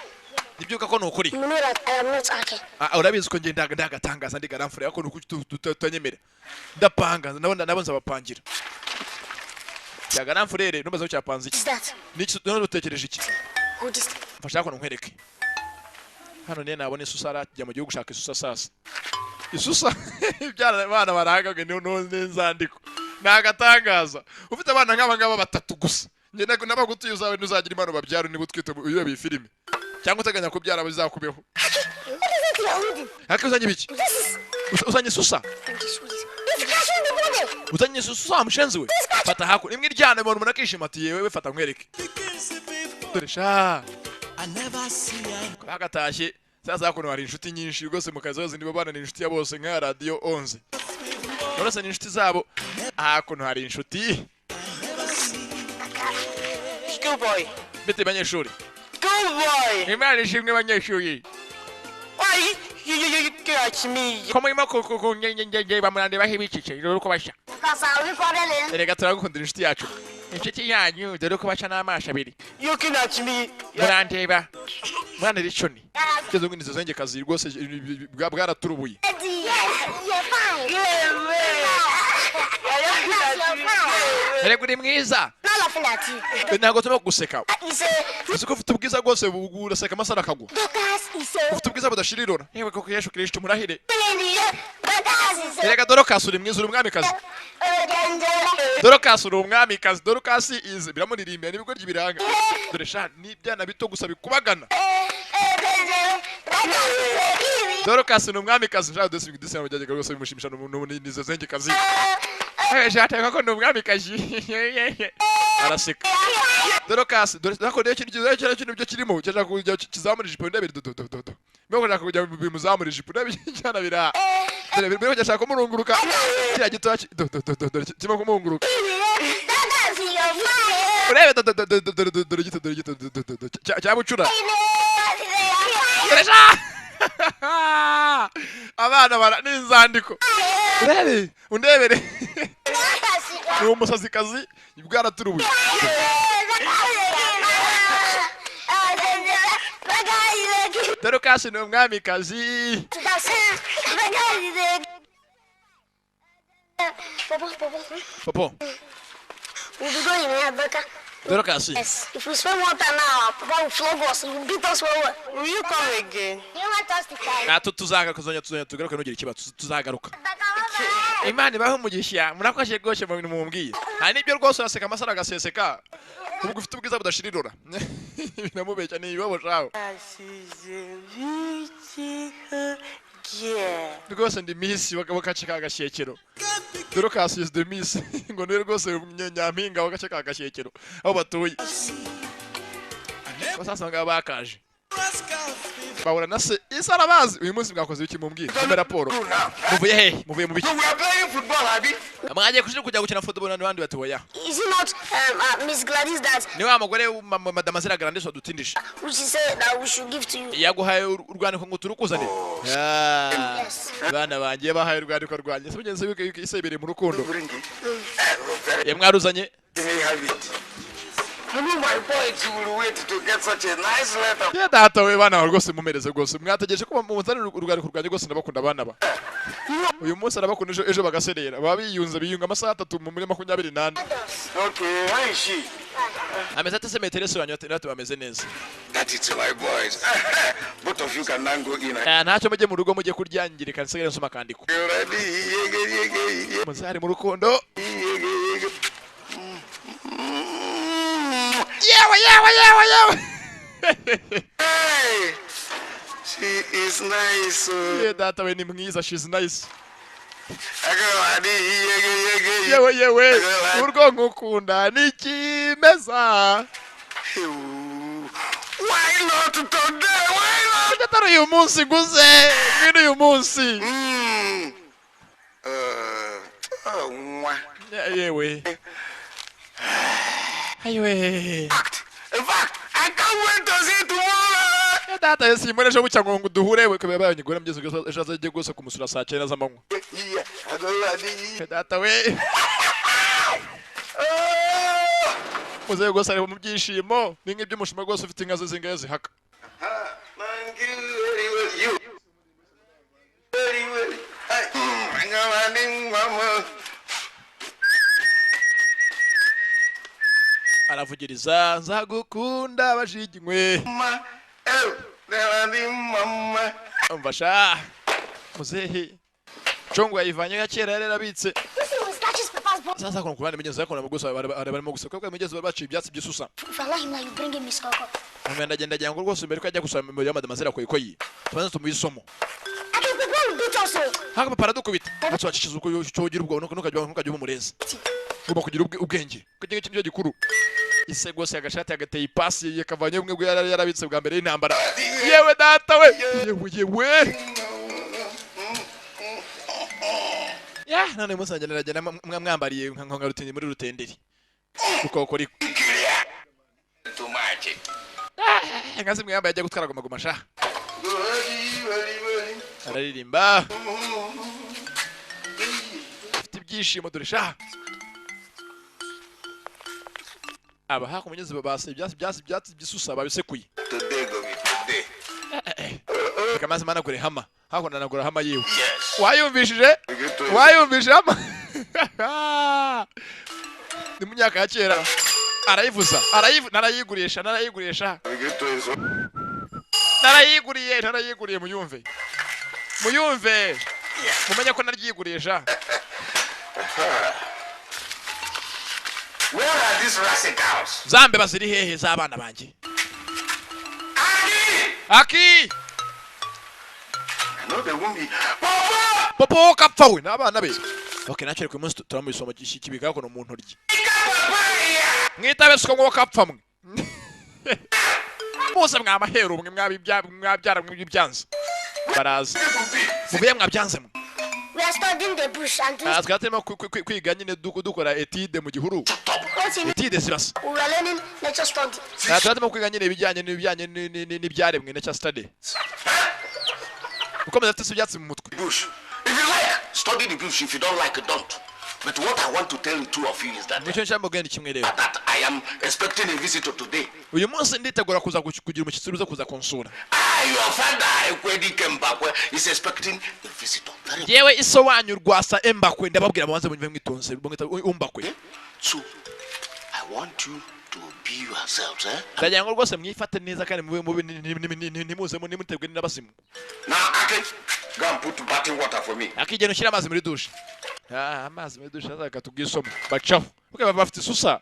Nibyuka ko ni ukuri. You know that I am not Aki. Ah, urabizi ko njye ndagatangaza ndi garamfure, ariko nuko tutanyemera ndapanga nabo, nabo nzabapangira cya garamfurere. Numbaza ko cyapanze iki? Is that? Niki none? Utekereje iki? Hold this. Mfasha hano nkwereke hano. Niyo nabona isusa, arajya mu gihugu gushaka isusa. Sasa isusa ibyara abana barahagaze n'inzandiko ni agatangaza. Ufite abana nk'aba ngaba batatu gusa, njye n'abagutuye uzawe ntuzagira impano babyara niba utwite uyoboye iyi filime cyangwa uteganya kubyara bizakubeho. What is it you are holding? Ariko uzanye ibiki? This is. Uzanye isusa. And this one is. It's catching the body. Uzanye isusa wa mushenzi we. Fata hakuno imwe iryana umuntu, umuntu akishima ati: "Yewe, fata nkwereke." Dore sha, bagatashye. Sasa hakuno hari inshuti nyinshi rwose mu kazi hose, nibo bana ni inshuti ya bose nka radiyo onze rwose, ni inshuti zabo. Hakuno hari inshuti. Schoolboy. Bite banyeshuri? Schoolboy. Imana ishimwe banyeshuri. Why you catch me? Ko murimo ku bamurandebaho ibicece? Dore uko basha. Because are we quarreling? Erega turagukundira inshuti yacu, inshuti yanyu. Dore uko baca n'amaso abiri. You looking at me? Murandeba, murandeba iconi kugeza ubu. Nizo zengekazi rwose bwaraturubuye. Daddy, yes, you're fine. Yeah, man. You're fine. Erega uri mwiza. Not laughing at you. Ntabwo turimo guseka. It's a Uzi ko ufite ubwiza rwose, uraseka amasaro akagwa. Dorcas is a Ufite ubwiza budashira irora. Yewe koko, Yesu Kristo murahire. Dorcas is a Erega Dorokasi uri mwiza, uri umwamikazi. Dorokasi uri umwamikazi. Dorokasi izi biramuririmbira n'ibigoryi biranga. Dore sha, ni ibyana bito gusa bikubagana. Dorokasi ni umwamikazi sha. Dore disi byajyaga rwose bimushimisha nizo zengekazi. Sha ko ni umwamikazi, araseka Dorokasi. Dore nako rero ikintu cyiza, kintu byo kirimo cyashaka kujya kizamura ijipo ndebere. Do do do do do, mbega kushaka kujya bimuzamura ijipo ndebere cyana bira. Dore mbega cyashaka kumurunguruka kiriya gitoya do do do do, dore kirimo kumurunguruka. Urebe, do do do do do, dore dore gito, dore gito, do do do do, cya bucura. Dore sha. Abana bara n'inzandiko, urebe undebere, ni umusazikazi bwaraturubuye. Dorukasi ni umwamikazi. Papa, papa. Popo. We'll be going in Abaka. Dorukasi. Yes. If we spend more time now, Papa will flog us. He will beat us well well. Will you come again? You want us to cry? Natwe tuzagaruka, tuzongera tugaruke, ntugire ikibazo, tuzagaruka. Imana ibahe umugisha, murakoze rwose mu bintu mumbwiye. Hari n'ibyo rwose, uraseka amasaro agaseseka, ubwo ufite ubwiza budashirirora, biramubeshya, ni ibibazo shaho. She's a beautiful girl. Rwose ndi miss w'agace ka Gashyekero. Dorcas is the miss, ngo niwe rwose nyampinga w'agace ka Gashyekero aho batuye. Sasa ngaba bakaje bahura na se, isi arabazi. Uyu munsi mwakoze ibiki? Mumbwire, mumpe raporo. Muvuye hehe? Muvuye mu biki? So we are playing football, abi? Mwagiye kushira kujya gukina football n'abandi bati oya. Is it not Miss Gladys that Ni wa mugore Madamazira Grandis wadutindije. which she said that we should give to you? Yaguhaye urwandiko ngo turukuzanire. Ah, Yes. bana banjye bahaye urwandiko rwanjye se mugenzi we isebereye mu rukundo. Bring it. Eh, Ye mwaruzanye. Let me have it. You know my boys will wait to get such a nice letter. Ye data we, bana bawe rwose mumereze, rwose mwategereje ko muzanira urwandiko rwanjye. Rwose ndabakunda abana ba uyu munsi, arabakunda, ejo ejo bagaserera, baba biyunze, biyunga amasaha 3 muri 24. Okay, how is she? Ameze ate se maîtresse wanyu? Ati natwe bameze neza. That is my boys. Both of you can now go in. Eh, ntacyo, mujye mu rugo mujye kuryangirika, nsigare nsoma akandiko. You ready? Yege, yege, yege, Muzari mu rukundo. Yege, yege. Yewe yewe yewe yewe. Hey, she is nice. Oh. Ye data we, ni mwiza, she's nice. Ready, yege, yege, yege. Yewe yewe, urwo nkukunda ni kimeza. Why not today? Why not? Kuki atari uyu munsi nguze ngwino uyu munsi? Oh, mwah. Yewe ayiwe. In fact, I can't wait to see tomorrow. Ya data, simbona ejo bucya ngo duhure we kubera bayanyigura mugeze ejo azajye rwose kumusura saa 9 z'amanywa. Yeah, I go ready. Ya data we. Oh. Muzehe rwose ari mu byishimo, ni nk'iby'umushuma rwose ufite inka ze zingahe zihaka. Thank you very well. You. Very well. Hey. I go ready, mama. Aravugiriza nzagukunda bashiginywe. Ma. Oh, ready, mama. Umva sha muzehe, congo yayivanye ya kera yari yarabitse. This thing will scratch Papa's bone. Sasa kuna kubandi mugenzi yakona gusa barimo gusa kuko mugenzi bari baciye ibyatsi by'isusa. If I allow him now, you bring him Miss Coco. Ndagenda ndagira ngo rwose mbere ko ajya gusoma imbere ya Madamazira koyikoyi tubanze tumuhe isomo. I think Papa will beat us all. Haka papa aradukubita ndetse wacishiza uko cyo ugira ubwo ntukajya uba umurezi, ugomba kugira ubwenge kuko iki nicyo gikuru. Ise rwose agashati agateye ipasi yakavanye bumwe bwo yari yarabitse bwa mbere y'intambara. Yewe data we, yewe yewe ya, none uyu munsi nanjye naragenda mwambariye nka rutindi muri rutenderi rukokoriko. Too much. Inka zimwe yambaye ajya gutwara goma goma sha. Go ready, ready, ready. Araririmba afite ibyishimo, dore sha aba haku mugezi babase ibyatsi by'isusa babisekuye. Today go be today. Reka maze managure hama hakuno, nanagura hama yiwe. Yes. Wayumvishije? We get to Wayumvishije hama ni mu myaka ya kera, arayivuza narayigurisha narayigurisha. We get to his Narayiguriye, narayiguriye, muyumve muyumve, mumenye ko naryigurisha. Where are these rascals? Za mbeba ziri hehe z'abana banjye? Aki! Aki! I know they won't be. Papa! Popo kapfa we n'abana be. Okay, nacyo reka uyu munsi turamuha isomo kibika kono mu ntoryi. Mwitabe siko ngo kapfa mwe bose mwamahero mwe mwabyara mwibyanze baraza muvuye mwabyanze mwe. We are studying the bush and doing Ah, twari turimo kwiga nyine dukora étude mu gihuru. What you mean? Étude zibasa. We were learning nature study. Ah, twari turimo kwiga nyine ibijyanye n'ibyaremwe, nature study. Ukomeza afite ibyatsi mu mutwe. Bush. If you like, study the bush. If you don't like, don't. But what I want to tell the two of you is that Nicyo nshaka mbabwira ni kimwe rero. that I am expecting a visitor today. Uyu munsi nditegura kuza kugira umushyitsi uza kuza kunsura. I, your father, Ekwedi Kembakwe, is expecting a visitor. Very Yewe iso wanyu Rwasa Embakwe, ndababwira mubanze munyumve mwitonze, mwita Umbakwe. So, I want you to be yourselves, eh? Ndagira ngo rwose mwifate neza kandi mube mube ntimuzemo ntimuterwe n'abasimu. Now, Ake, go and put bathing water for me. Akigenda ushyira amazi muri dushe. Ah, amazi muri dushe azaka tubwisoma bacaho kuko baba bafite isusa.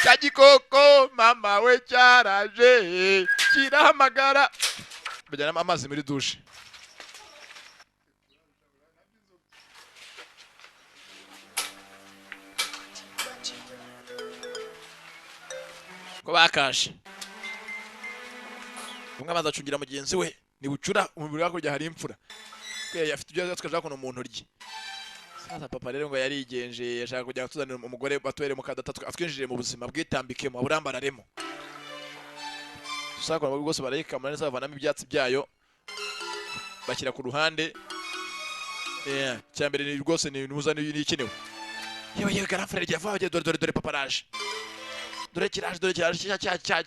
Cya gikoko mama we cyaraje kirahamagara, bajyana amazi muri dushe. Ko bakashe umwe amazi acungira mugenzi we ni bucura umubiri hakurya hari imfura. Kwe afite ibyo tukaja kuno mu ntoryi. Sasa papa rero ngo yarigenje yashaka kugira ngo tuzanire umugore batwere mu kadata atwinjire mu buzima bwitambikemo aburambararemo. Sasa kwa rwose barayikamura neza bavanamo ibyatsi byayo bashyira ku ruhande. Yeah, cyambere ni rwose ni nuza ni ikenewe. Yewe yewe grand frère rya vuba dore dore dore papa raje. Dore kiraje dore kiraje cya cya cya.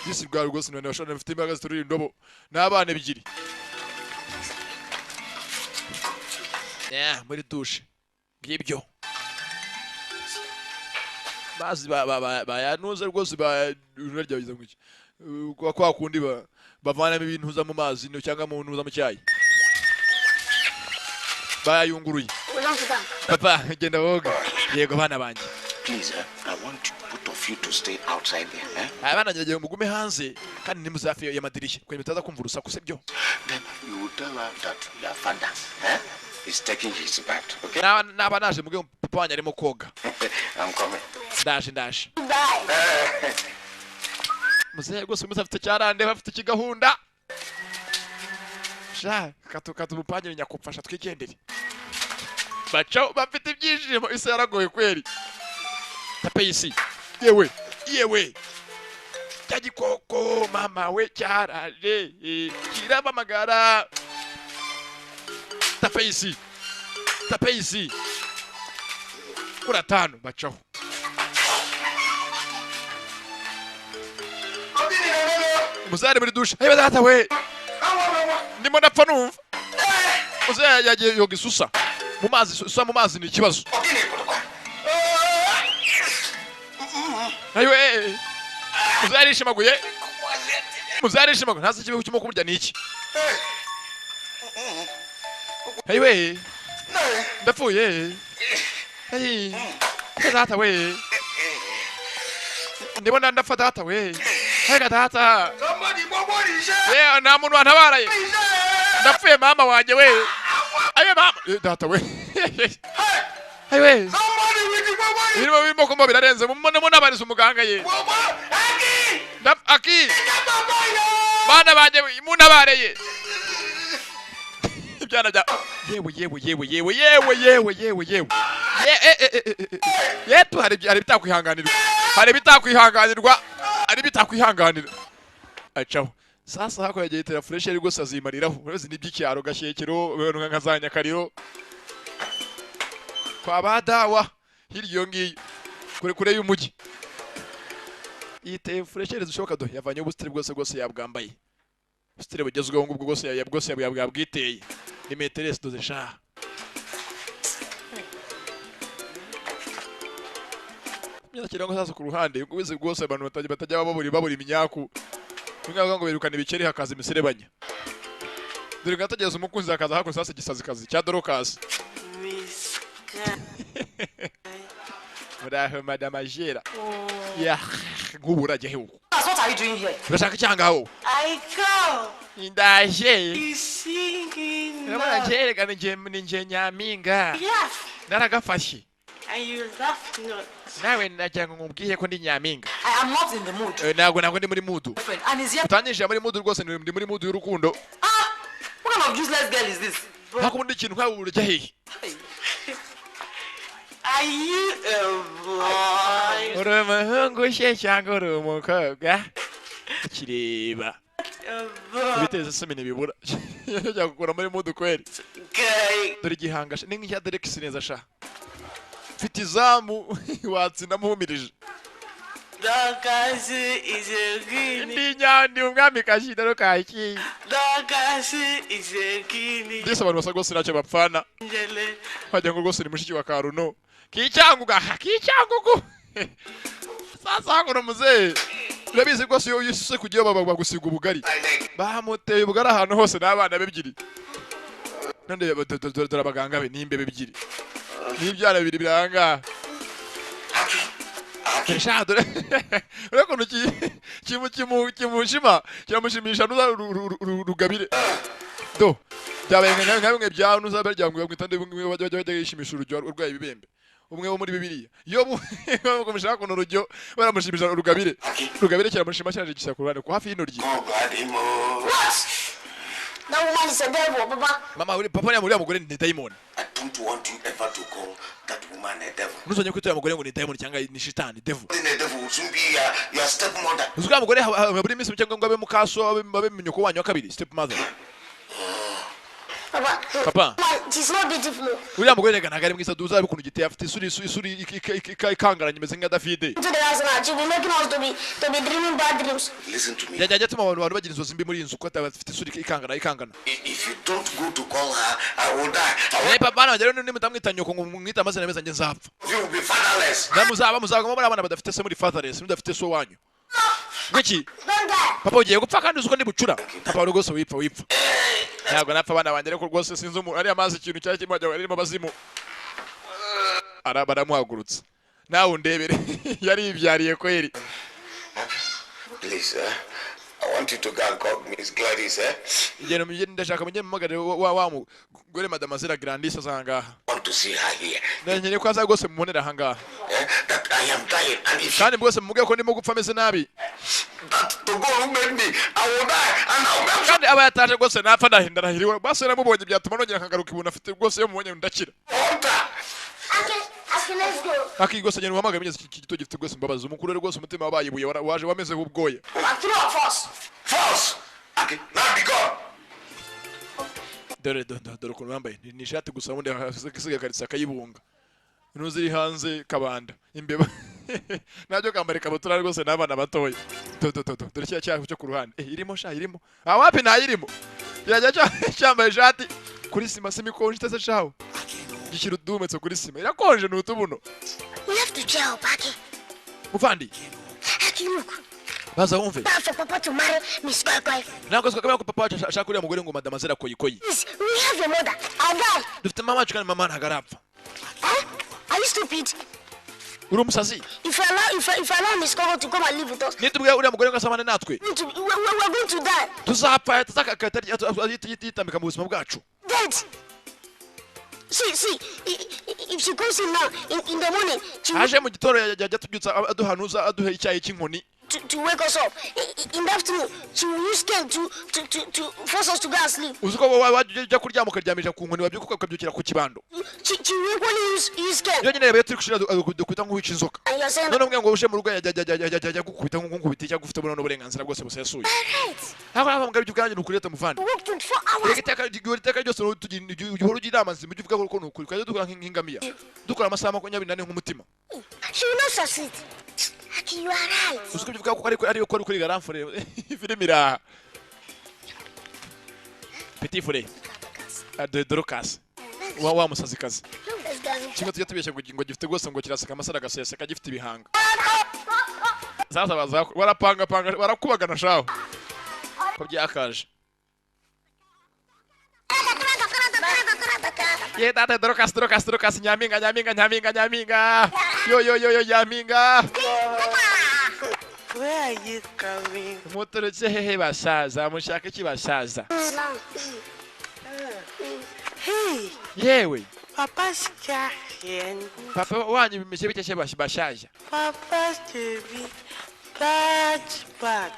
Disi bwa rwose none bashobora bafite imbaraga ziturira indobo n'abana ebyiri. Yeah, muri dushe ngibyo bazi bayanuze rwose ba ryagize ngo iki kwa kwa kundi bavanamo ibintu za mu mazi no cyangwa mu ntuza mu cyayi bayunguruye. Papa genda woga. Yego bana banjye. Please, I want both of you to stay outside there, eh? Abana ngiye mugume hanze kandi ntimuzafe ya madirishya kugira mutaza kumva urusaku sibyo. Then you will tell her that your father, eh, is taking his bath, okay? Naba naje muge papa wanjye arimo koga. I'm coming. Ndaje ndaje. Bye. Muzehe rwose muze afite cyarande afite ikigahunda. Sha katu katu mupangire nyakupfasha twigendere. Baca bafite ibyishimo isi yaragoye kweri. Tape isi. Yewe yewe. Cya gikoko mama we cyaraje kirabamagara. Tape isi. Tape isi. Kuri atanu bacaho. Muzari muri dushe. Hey data we. Ndimo ndapfa numva. Muzehe yagiye yoga isusa. Mu mazi isusa mu mazi ni ikibazo. Ayiwe. Muzehe arishimaguye. Muzehe arishimaguye. Ntazi ikibi cyimo kumurya ni iki. Ayiwe. Ndapfuye. Hey. Data we. Ndimo ndapfa data we. Hey data. Yeah, nta muntu wantabaraye. Ndapfuye mama wanjye we. Ayiwe mama. Data we. Ayiwe. Birimo birimo kumba birarenze. Munabariza umuganga ye. Aki. Bana banjye munabareye. Ibyana bya yewe yewe yewe yewe yewe yewe yewe yewe. Yetu hari ibitakwihanganirwa. Hari ibitakwihanganirwa. Hari ibitakwihanganira. Acaho. Sasa hako yagiye itera fresh yari rwose azimariraho. Urabizi ni by'icyaro gashyekero nka za Nyakariro. Kwa badawa hirya iyo ngiyo kure kure y'umujyi. Yiteye fresh zishoboka do yavanye ubusitiri bwose bwose yabwambaye. Ubusitiri bugezweho ngubwo bwose yabwose yabwiteye. Ni maîtresse doze sha. Myakira ngo sasa ku ruhande ubwo bwose abantu batajya baburi iminyaku. Ningavuga ngo birukana ibikeri hakaza imiserebanya. Dore gatagereza umukunzi akaza hakuno sasa gisazi kazi cya Dorcas. Muraho madame Ajera. Ya ngubura je huko. What are you doing here? Urashaka cyangaho? I go. Ndaje. He's singing. Urabona njerega ni nje nyaminga. Yes. Naragafashe. And you laugh not. Nawe nagira ngo nkubwire ko ndi nyaminga. I am not in the mood. Ntabwo ndi muri mood. And is here. Utanyinjira muri mood rwose ndi muri mood y'urukundo. Ah, what kind of useless girl is this? Ntabwo ndi ikintu nkawe urujya hehe? Are you a boy? Uri umuhungu se cyangwa uri umukobwa? Kireba. Ibiteza isesemi ntibibura, byagukura muri mood kweri. Guy. Dore igihanga sha, ni nk'icya Derek neza sha. Mfite izamu, watsinda muhumirije. Dorcas is a guinea. Ndi nyandi umwami kashida kaki. Dorcas is a guinea. Ndetse abantu basa rwose ntacyo bapfana. Angele. Wagira ngo rwose ni mushiki wa Karuno kicyangugu, aha kicyangugu. Sasa hakuno muzehe, urabizi rwose, iyo yisuse kugiye bagusiga ubugari, bamuteye ubugari ahantu hose n'abana be ebyiri. None dore abaganga be n'imbeba ebyiri n'ibyana bibiri biranga. Sha, dore urabona ukuntu kimushima, kiramushimisha. Nuza rugabire do byabaye nka bimwe bya nuza barya ngo bamwita nde, bimwe bajya yishimisha urujyo urwaye ibibembe, umwe wo muri Bibiliya. Iyo bamushaka ukuntu urujyo baramushimisha, rugabire rugabire kiramushima cyaje gishyira ku ruhande ku hafi y'intoryi. What? That woman is a devil, Papa. Mama uri papa, uriya mugore ni dayimoni. I don't want you ever to call that woman a devil. Ntuzongere kwita uriya mugore ngo ni dayimoni cyangwa ni shitani, devil. Then a devil will soon be your stepmother. Uzi uriya mugore buri minsi cyangwa ngo abe mukaso, abe nyoko wanyu wa kabiri, step mother. Papa. Papa. Man, she's not beautiful. Uriya mugore rega ntabwo ari mwiza. Uzabe ukuntu giteye, afite isura ikangaranye imeze nka Davide. To the house now. She'll be making us to be dreaming bad dreams. Listen to me. Yajya atuma abantu bagira inzozi mbi muri iyi nzu kuko afite isura ikangana ikangana. If you don't go to call her, I will die. I will, Eh papa, nanjye rero nimutamwita nyoko ngo mwite amazina meza, njye nzapfa. You will be fatherless. Namuzaba muzaguma muri abana badafite se, muri fatherless, mudafite so wanyu. Ngiki? Don't die. Papa, ugiye gupfa kandi uzi ko ndi bucura. Papa rwose, wipfa wipfa. Ntabwo napfa abana banjye, ariko rwose sinzi umuntu ariya mazi ikintu cyari kirimo, wagira ngo arimo abazimu. Araba aramuhagurutsa, nawe undebere, yaribyariye kweri. Please, eh? I want you to go and call Miss Gladys, eh? Igenda mugende, ndashaka mujye mumuhagarare wa mugore Madamazira Grandis azangaha. I want to see her here. Nkeneye ko aza rwose mubonera ahangaha. Eh? That I am dying. And if Kandi rwose mumubwire ko ndimo gupfa ameze nabi. that to God who made me, I will die. And I will be Kandi aba yataje rwose napfa ndahinda ndahiriwe. Basi namubonye byatuma nongera nkagaruka ibuntu afite rwose, iyo mubonye ndakira. hunter. Okay, okay, let's go. Aki rwose ngenda uhamagara mugeze iki gito gifite rwose imbabazi umukuru rero rwose, umutima wabaye ibuye, waje wameze nk'ubwoya. Like three of us. False. Okay, now be gone. Dore dore dore ukuntu bambaye, ni ishati gusa, ubundi asigaye akaritsa akayibunga intuzi iri hanze kabanda imbeba nabyo kambara ikabutura rwose n'abana batoya. Do do do do, dore cya cyaho cyo ku ruhande, eh irimo sha, irimo. Ah, wapi, ntayirimo. Kirajya cyambaye ishati kuri sima, sima ikonje itese shaho, gishyira uduhumetse kuri sima, irakonje ni utubuno. We have to cheer up, Aki. Muvandi. Aki, look. Baza wumve. Time for Papa to marry Miss Koi Koi. Ntabwo twakemera ko papa wacu ashaka uriya mugore ngo Madamazira Koyikoyi. Please, we have a mother. I'll die. Dufite mama wacu kandi mama ntabwo arapfa. Huh? Are you stupid? Uri umusazi? If I allow Miss Koko to come and live with us, Nitubwira uriya mugore ngo asabane natwe, we are going to die. tuzapfa tuzakahita yitambika mu buzima bwacu. Dead. See, see, if she comes in now, in the morning, she will Aje mu gitondo yajya atubyutsa aduhanuza, aduha icyayi cy'inkoni. to wake us up. In the afternoon, she will use cane to force us to go and sleep. Uzi ko wajya kuryama ukaryamisha ku nkoni, wabyuka ukabyukira ku kibando. She will equally use cane. Iyo nyine rero turi gushira dukubita nk'uwica inzoka. And you're saying, None umwe ngo uje mu rugo yajya gukubita nk'ukubita cyangwa ufite buno n'uburenganzira bwose busesuye. Right. Ntabwo ntabwo mbwa ibyo ubwanjye ni ukuri leta muvandi. We work 24 hours. Reka iteka ryose uhora ugira inama nzima, ujye uvuga ko ni ukuri, twajya dukora nk'ingamiya, dukora amasaha 24 nk'umutima. She will not succeed. Aki, you are right. Uzi ko ibyo uvuga ko ariko ari kuri garamfure filime iraha petit frere Dorcas wa musazikazi. Let's go. Kimwe tujya tubeshya ngo gifite rwose ngo kiraseka amasaro agaseseka, gifite ibihanga. Sasa baza barapangapanga, barakubagana shaho ko byakaje. Ye data, Dorcas, Dorcas, Dorcas, nyampinga, nyampinga, nyampinga, nyampinga, yo yo yo yo, nyampinga. Where are you coming? Muturutse hehe basaza? Mushaka iki basaza? Hey, Yewe. Papa's here. Papa wanyu bimeze bite se bashaja? Papa's to be bad, bad.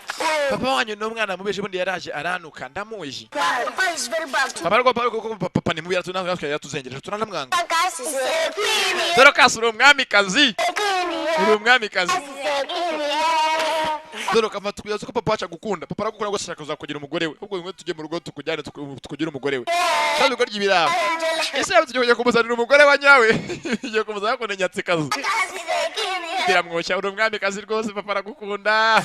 Papa wanyu ni umwana mubi, ubundi yaraje aranuka, ndamuzi. Papa is very bad too. Papa rwo papa papa ni mubi, yaratunaga, yaratuzengereje, turanamwanga. Dorcas is a queen. Dorcas, uri umwamikazi. A queen. Uri umwamikazi. Is a queen. Dore kava tukuyaza ko papa wacu agukunda. Papa aragukunda rwose, ashaka kuzakugira umugore we. Ubwo ngwe tujye mu rugo tukujyane, tukugire umugore we. Kandi uko ry'ibiraba ese yaba tugiye kujya kumuzanira umugore wa nyawe, tugiye kumuzanira ko nyatsikazi biramwoshya. Uri umwamikazi rwose, papa aragukunda.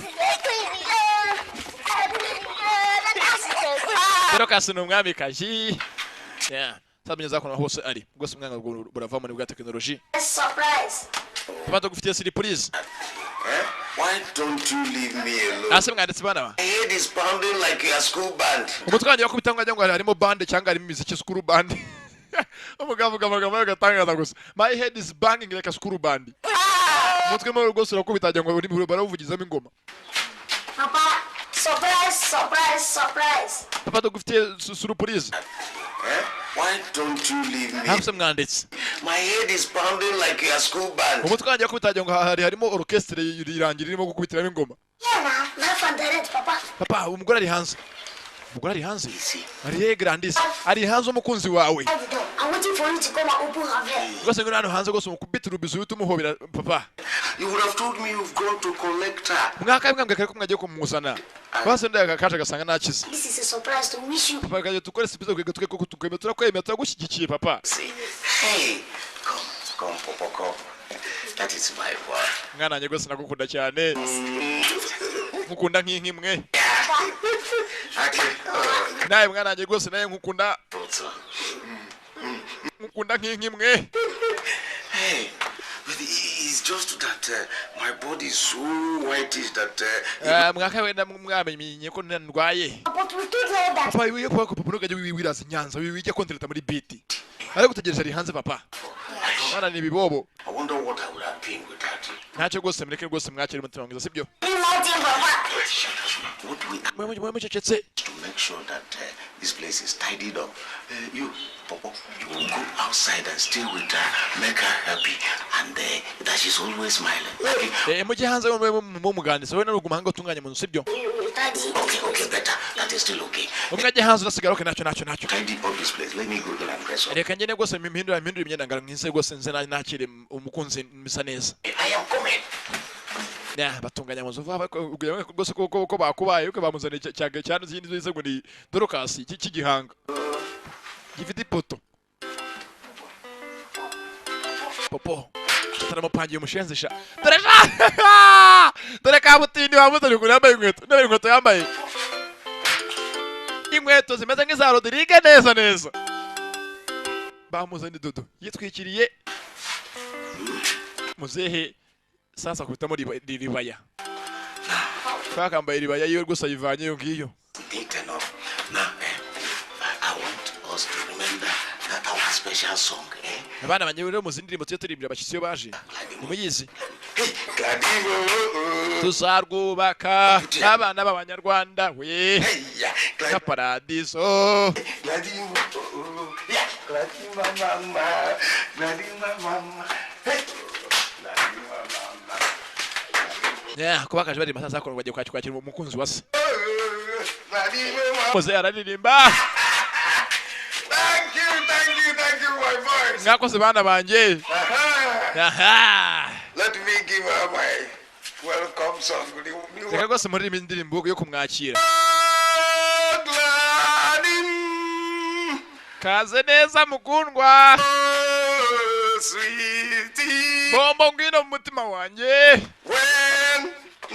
Rero kasi ni umwamikazi. Yeah. Sasa zakona hose ari rwose umwana buravamo muri bwa tekinoloji. Surprise. Papa, tugufitiye surprise. Eh? Why don't you leave me alone? Ase mwanditse bana ba My head is pounding like a school band. Umutwe wanjye wakubita ngo ajya ngo harimo bande cyangwa harimo imiziki school band. Umugabo avuga amagambo y'agatangaza gusa. My head is banging like a school band. Umutwe mo rwose urakubita wagira ngo uri barawuvugizamo ingoma. Papa, surprise, surprise, surprise. Papa, tugufitiye surprise. Eh? Why don't you leave me? Ntabwo se mwanditse. My head is pounding like a school band. Umutwe wanjye wakubita wagira ngo harimo orchestre irangira irimo gukubitiramo ingoma. Yeah, now, live and direct, Papa. Papa, umugore ari hanze, umugore ari hanze. Easy. Ari he? Grandis ari hanze, umukunzi wawe. At the door. I'm waiting for you to come and open her veil. Rwose ngwino hano hanze rwose umukubite urubizo uhite umuhobera papa. You would have told me you've gone to collect her. Mwaka mwambwe kare ko mwagiye kumuzana, basi ndaya kaje agasanga nakize. This is a surprise to wish you. Papa, kaje dukore surprise kugira twe koko tukwemera, turakwemera, turagushyigikiye papa. See, hey, come, come, Papa, come. That is my boy. Mwana wanjye rwose nagukunda cyane, nkukunda nk'inkimwe. Okay. Oh, Nawe mwana wanjye rwose nawe nkukunda, also. nkukunda nk'inkimwe. Hey, but it's just that my body is so whitish that Mwaka wenda mwamenye ko ndwaye. But we told her that. Papa, wiye kuba papa ntukajye wiraza i Nyanza, wijya kontereta muri biti ariko utegereje, ari hanze papa. Mwana ni ibibobo. I wonder what I would have been without you. Ntacyo rwose, mureke rwose mwakire umutima mwiza, sibyo? Nothing, Papa. What we Mwe mwe mucecetse. to make sure that this place is tidied up. You, Papa, you will go outside and stay with her, make her happy, and that she's always smiling. Okay, Mujye hanze mumuganiriza, wowe naruguma hanze utunganye mu nzu, sibyo? Daddy. okay, better. That is still okay. Umwe ajye hanze udasigara. Okay, ntacyo, ntacyo, ntacyo. Tidy up this place. Let me go in and dress up. Reka ngende rwose mpindura imyenda ngara mwize rwose nze nakire umukunzi misa neza. I am coming. Ya, batunganya mu nzu vuba rwose ko bakubaye ko bamuzaniye cya cyane zindi zo ngo ni Dorokasi cy'igihanga gifite ipoto. Popo taramupangiye umushenzi sha. Dore sha, dore kabutindi bamuzaniye ukuntu yambaye inkweto. Ndebe inkweto yambaye, inkweto zimeze nk'iza Rodrigue neza neza. Bamuzaniye dodo yitwikiriye muzehe. Sasa akubitamo ribaya twakambaye ribaya yiwe rwose ayivanye iyo ngiyo. Neat enough. Now, I want us to remember that our special song. Eh? Abana banjye rero muzi indirimbo tujya turirimbira abashyitsi iyo baje, ntimuyizi? Hey, Gladimo. Tuzarwubaka abana b'Abanyarwanda we Hey, yeah, nka Glad, paradiso. Gladimo. Yeah, Gladima, mama. Gladima, mama. Hey, Gladima, mama. Yeah, kuba kaje bari masaza bagiye kwakira umukunzi wa se. Gladima, mama. Muzehe araririmba. Thank you, thank you, thank you, my boys. Mwakoze bana banjye. Aha. Aha. Let me give her my welcome song. The new Reka rwose muririmba indirimbo yo kumwakira. Gladim, Kaze neza mukundwa. oh, sweetie. Bombo, ngwino mu mutima wanjye. When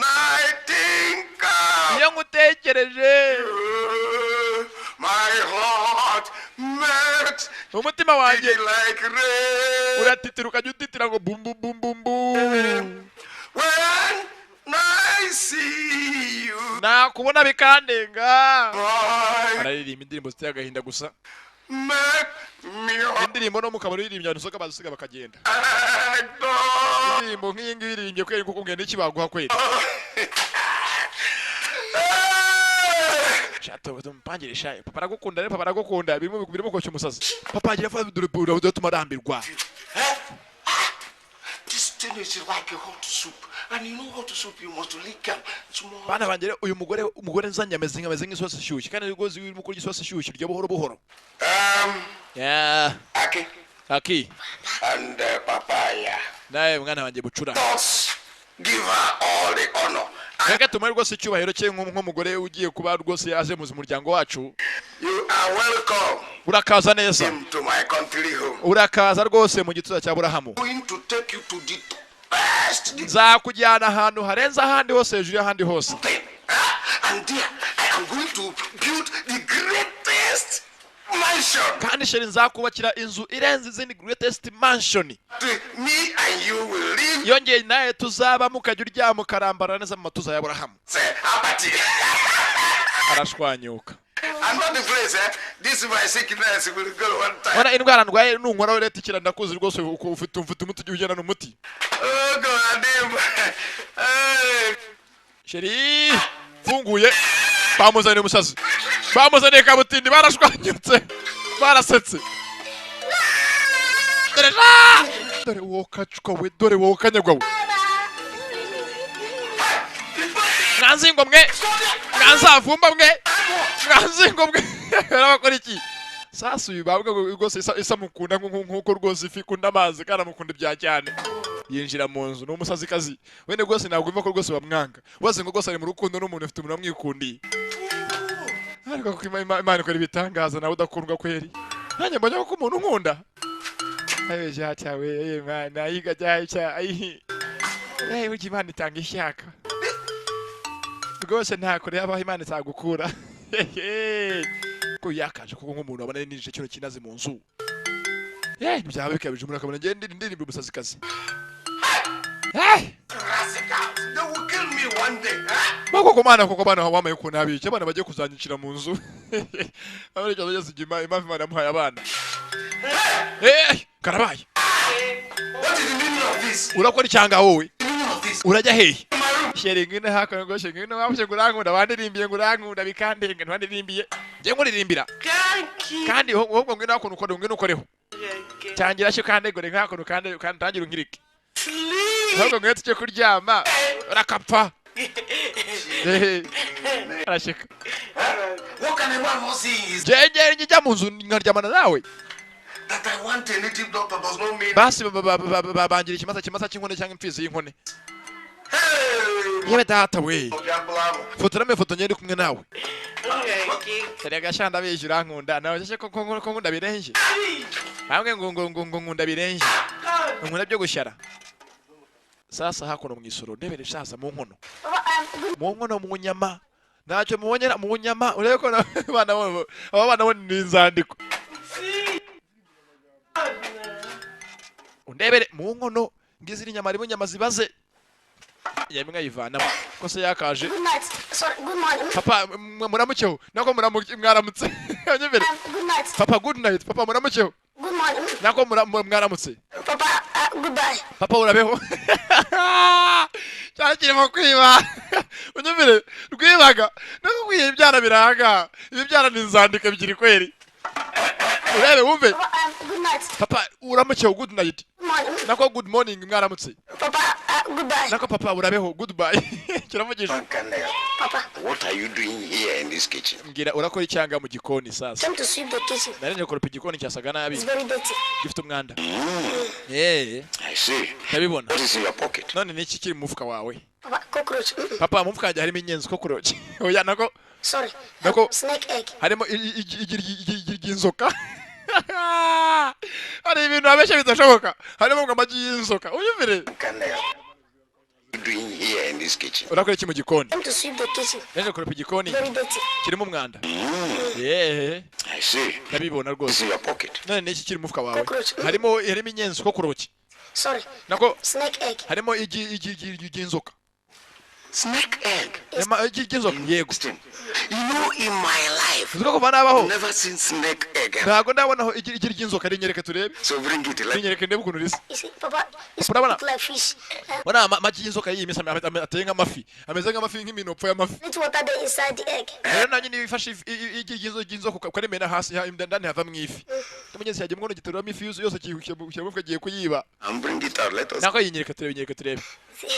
I think of Iyo nkutekereje, you, my heart melts umutima wanjye like rain. uratitira, ukajya utitira ngo bum bum bum bum bum. When I see you, Nakubona bikandenga. I Araririmba indirimbo ziteye agahinda gusa. make me Indirimbo no mu kabari uririmbye abantu inzoga bazisiga bakagenda. adore. Indirimbo nk'iyi ngiyi iririmbye kweri kuko ngenda iki baguha kweri. Shato tumupangire sha. Papa aragukunda rero, papa aragukunda, birimo koshya umusazi. Papa agira fa dore dore tuma arambirwa. This thing is like a hot soup. And you know hot soup, you must lick am small. Bana banjye rero, uyu mugore nzanye ameze nk'isosi ishyushye, kandi rwose iyo urimo kurya isosi ishyushye urya buhoro buhoro. Yeah. Aki Aki. and Papaya. Nawe mwana wanjye bucura. Thus, give her all the honor Reka tumuhe rwose icyubahiro cye nk'umugore ugiye kuba rwose aje mu muryango wacu. You are welcome Urakaza neza. to my country home. Urakaza rwose mu gituza cya Burahamu. Going to take you to the best the Nzakujyana ahantu harenze ahandi hose, hejuru y'ahandi hose. thing. Huh? And there, I am going to build the greatest mansion. Kandi chérie, nzakubakira inzu irenze izindi, greatest mansion. Me and you will live. Yongeye nawe tuzabamo, ukajya uryama ukarambara neza mu matuza ya Burahamu. Say, Abati. Arashwanyuka. I'm not the place, eh? This is my sickness will go one time. Mbona indwara ndwaye nunkoraho leta ikira, ndakuzi rwose uko ufite umuti ugenda n'umuti. Oh, God, damn. Hey. Chérie funguye, bamuzaniye umusazi, bamuzaniye kabutindi, barashwanyutse, barasetse. Dore ja, dore wowe kacwa we, dore wowe kanyagwa we, mwanzingo mwe, mwanzavumba mwe, mwanzingo mwe, barabakora iki sasa? Uyu babwa ngo rwose isa mukunda nk'uko rwose ifi ikunda amazi, kandi amukunda ibya cyane. Yinjira mu nzu ni umusazikazi wenda rwose ntabwo wumva ko rwose bamwanga bose, ngo rwose ari mu rukundo n'umuntu ufite umuntu wamwikundiye. Ariko kuko Imana ikora ibitangaza, nawe udakundwa kweri, nanjye mbonye ko umuntu unkunda ayo cyawe Imana ayiga cya ayi eh burya Imana itanga ishyaka rwose, nta kure yabaho Imana itagukura. Ko yakaje kuko nk'umuntu abona ninjije kino kinazi mu nzu, byaba bikabije, umuntu akabona ngende ndirimba umusazikazi. Rascals, they will kill me one day. Huh? Koko mana, koko bana wamaye ukuntu abica abana bagiye kuzanyicira mu nzu. Abana ikibazo cyose igihe impamvu Imana yamuhaye abana. Karabaye. What is the meaning of this? Urakora icyanga wowe? The meaning of this? Urajya hehe? My room. Chérie, ngwino hakuno ngo chérie, ngwino wabushe ngo urankunda, wandirimbiye ngo urankunda bikandenga, ntiwandirimbiye njye nkuririmbira. Kandi ahubwo ngwino hakuno ukore, ngwino ukoreho cyangira cyo kandi gore nkakuno kandi kandi tangira unkirike. Ahubwo ngwino tujye kuryama, urakapfa. Arashika. What can a man not see is Njye njya mu nzu nkaryamana nawe. that I want a native doctor does not mean. Basi bangira ikimasa cy'inkone cyangwa imfizi y'inkone. Hey! Yewe data we. Obiakulamo. Fotoramo ifoto njye ndi kumwe nawe. Kariya gashanda abeshya urankunda nawe se ko nkunda birenje, hamwe ngo nkunda birenje, nkunda byo gushyara. Sasa hakuno mu isoro ndebere sasa mu nkono. Papa, good Mu nkono, mu nyama ntacyo mubonyera mu nyama. Urebe ko abana bo, aba bana bo ni inzandiko. Undebere mu nkono ngizi inyama, harimo inyama zibaze, yamwe ayivanamo ko se yakaje. Good night. Sorry, good morning. Papa, muramukeho, nako mwaramutse nyumvire. Good night. Papa, good night. Papa, muramukeho. Good morning. Nako mwaramutse. Papa, goodbye. Papa, urabeho. Cyari kirimo kwiba, unyumvire, rwibaga no kwiba ibyana biranga. Ibi byana ni inzandiko ebyiri kweri, urebe wumve. Papa, good night. Papa, uramukeho, good night. Good morning. Nako good morning, mwaramutse. Papa, goodbye. Nako papa, urabeho, goodbye kiravugisha. Kanel, Papa, what are you doing here in this kitchen? Mbwira, urakora icyanga mu gikoni sasa? Came to sweep the kitchen. Narenje koropa igikoni, cyasaga nabi. It's very dirty. Gifite umwanda. I see. Ndabibona. What is in your pocket? None ni iki kiri mu mufuka wawe? Papa, cockroach. Papa, mu mufuka wanjye harimo inyenzi, cockroach. Oya, nako Sorry. Nako- Snake egg. Harimo igi ry'inzoka. Hari ibintu abeshya bidashoboka, harimo ngo amagi y'inzoka, uyumvire. Kanel, what are you doing here in this kitchen? Urakora iki mu gikoni? Came to sweep the kitchen. Naje koropa igikoni. Very dirty. Kirimo umwanda. I see. Ndabibona What rwose. is in your pocket? None ni iki kiri mu mufuka wawe? Cockroach. Harimo inyenzi, cockroach. Sorry. Nako Snake egg. harimo igi ry'inzoka. Snake egg. Igi ry'inzoka, yego. Listen, you know, in my life, Uzi ko kuva nabaho never seen snake egg. ntabwo ndabonaho igi ry'inzoka. Rinyereke turebe. So bring it. Let Rinyereke ndebe ukuntu risa. You see, Papa, it's Urabona? look like fish. Urabona amagi y'inzoka y'iyi minsi ateye nk'amafi, ameze nk'amafi, nk'iminopfo y'amafi. Little water there inside the egg. Rero nanjye niba ifashe igi ry'inzoka ukarimena hasi ndani havamo ifi. Umunyezi yagiye mwono giteruramo ifi yose yose kimufuka agiye kuyiba. And bring it out. Let us. Nako yinyereka turebe, yinyereka turebe. See,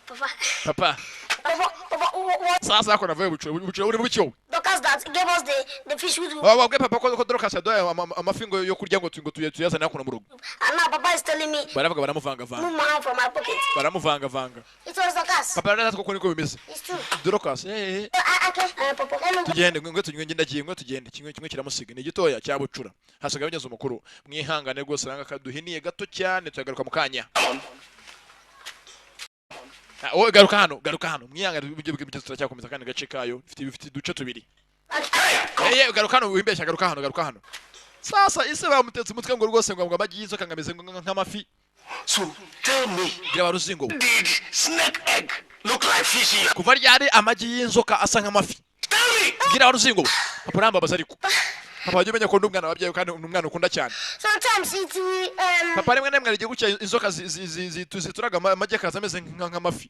Papa, Papa. Papa, Papa, what Sasa ako navuye bucura, bucura uri mu cyo. Dorcas that gave us the the fish which we, Wabwiye papa ko Dorcas yaduhaye amafi ngo yo kurya, ngo tuyazane hakuno mu rugo. And now Papa is telling me Baravuga, baramuvangavanga. move my hand from my pocket. Baramuvangavanga. It was Dorcas. Papa rero koko niko bimeze. It's true. Dorcas, eh. Okay, Papa, let me go. Tugende, ngwe tunywe, ngende, ndagiye, ngwe tugende. Kimwe kimwe kiramusiga, ni gitoya cya bucura, hasigaye bigeze umukuru. Mwihangane rwose, ranga kaduhiniye gato cyane, tuyagaruka mu kanya. Ah, wowe garuka hano, garuka hano. Mwihangane, ibyo bigeze, turacyakomeza kandi gace kayo bifite uduce tubiri. Eh, garuka hano, wimbeshya, garuka hano, garuka hano. Sasa ise bamutetse umutwe ngo rwose ngo amagi y'inzoka ngo ameze nk'amafi. So tell me, Gira baruzingo. did snake egg look like fish in your... Kuva ryari amagi y'inzoka asa nk'amafi? Tell me! Gira baruzingo. Papa, urambabaza, ariko papa, wajya umenya ko ndi umwana wabyaye kandi ni umwana ukunda cyane. Sometimes it will, Papa, rimwe na rimwe hari igihe gutya inzoka zituraga amagi akaza ameze nk'amafi.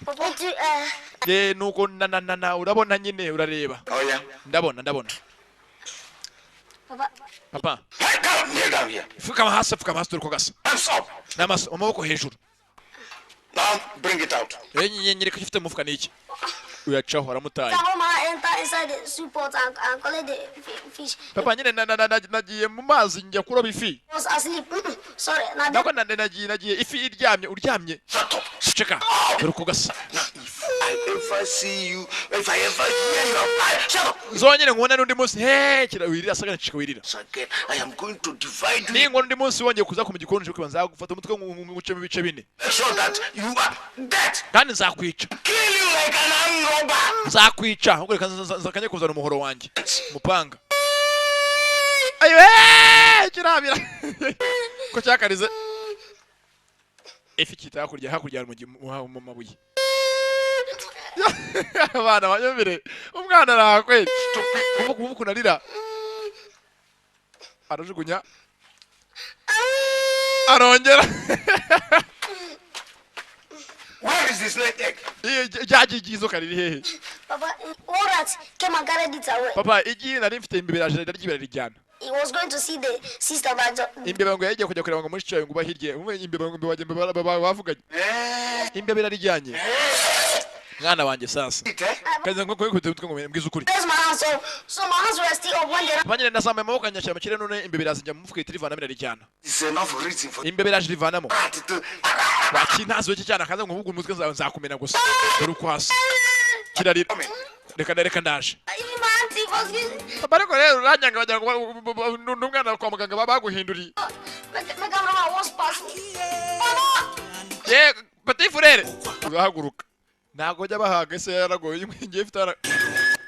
Papa, it will, Ye, nuko na urabona nyine, urareba. Oh yeah. Ndabona, ndabona. Papa, Papa. Hey, come kneel down here. Pfukama hasi, pfukama hasi, dore uko gasa. Hands up. N'amaso, amaboko hejuru. Now bring it out. Eh, nyereka icyo ufite mu mufuka ni iki. Uyacaho, aramutaye. That woman enter inside the soup pot and collect the fish. Papa, nyine nagiye mu mazi njya kuroba ifi. Was asleep. Sorry, now Nako nagiye ifi iryamye, uryamye. Shut up. Ceka, dore uko gasa. Now if I ever see you, if I ever hear your cry, shut up. Nzongere nkubone n'undi munsi he kira wirira asagana, cika wirira. So again, I am going to divide you. Ninkora undi munsi wongeye kuza ku mu gikoni, kuba nzagufata umutwe ngucemo ibice bine. Make sure that you are dead. Kandi nzakwica. Kill you like an armed robber. Nzakwica. Ahubwo reka nzakajya kuzana umuhoro wanjye, umupanga. Ayiwe, kirabira ko cyakarize ifi kita hakurya, hakurya mu mabuye. Abana banyumvire, umwana arakwe kuvuga ubu ukuntu arira, arajugunya, arongera. Where is the snake egg? Iyo ryagiye igizoka riri hehe? Papa, one rat came and carried it away. Papa, igi nari mfite, imbeba iraje iraryibera rijyana. He was going to see the sister, but Imbeba ngo yagiye kujya kureba ngo mushiki wawe ngo uba hirya. Umwe imbeba ngo imbeba bavuganye. Eh? Imbeba irarijyanye, mwana wanjye. Sasa It, eh? kaza ngo kubikubita umutwe ngo mbwize ukuri. Raised my hands up. So my hands were still up when the Papa, nyine nazamuye amaboko anyashyira mu kirere, none imbeba iraza ijya mu mufuka ihita irivanamo, irarijyana. It's enough reason for Imbeba iraje irivanamo. rat to. Wakintazi w'iki cyana, kaza ngo uvuge umutwe nzakumena gusa. Dore uko hasi kirarira. Reka ndaje. Even my auntie was giving. Papa, ariko rero uranyanga, bagira ngo n'umwana kwa muganga baguhinduriye. Make make I was passing. Papa! Ye petit frère, urahaguruka, ntabwo bajya bahaga ese yaragoye ngiye mfite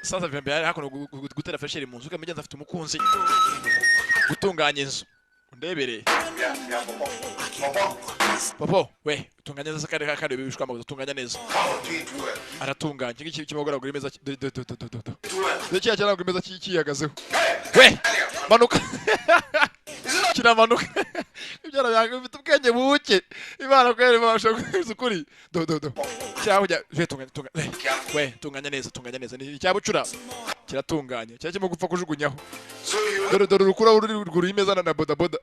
sasa vembe yari hakuno gutera fresheri mu nzu, ukamenya afite umukunzi, gutunganya inzu undebere. Yeah, Papa. Papa, Popo we, tunganya neza kandi kandi bishwama, tunganya neza. come on, do it well. Aratunganya iki ngiki kimogora imeza, dore dore dore dore dore. Do it well. Dore kiriya kirangwa imeza kiyihagazeho. Hey! We manuka, kiramanuka. Ibyana byange bifite ubwenge buke, Imana kwera ibasha kuzi ukuri. Do do do cyangwa ujya we, tunganya, tunganya we, tunganya neza, tunganya neza. Ni icyabucura kiratunganye, cyari kirimo gupfa kujugunyaho. So you. Dore dore urukura ruri ruguru y'imeza na bodaboda.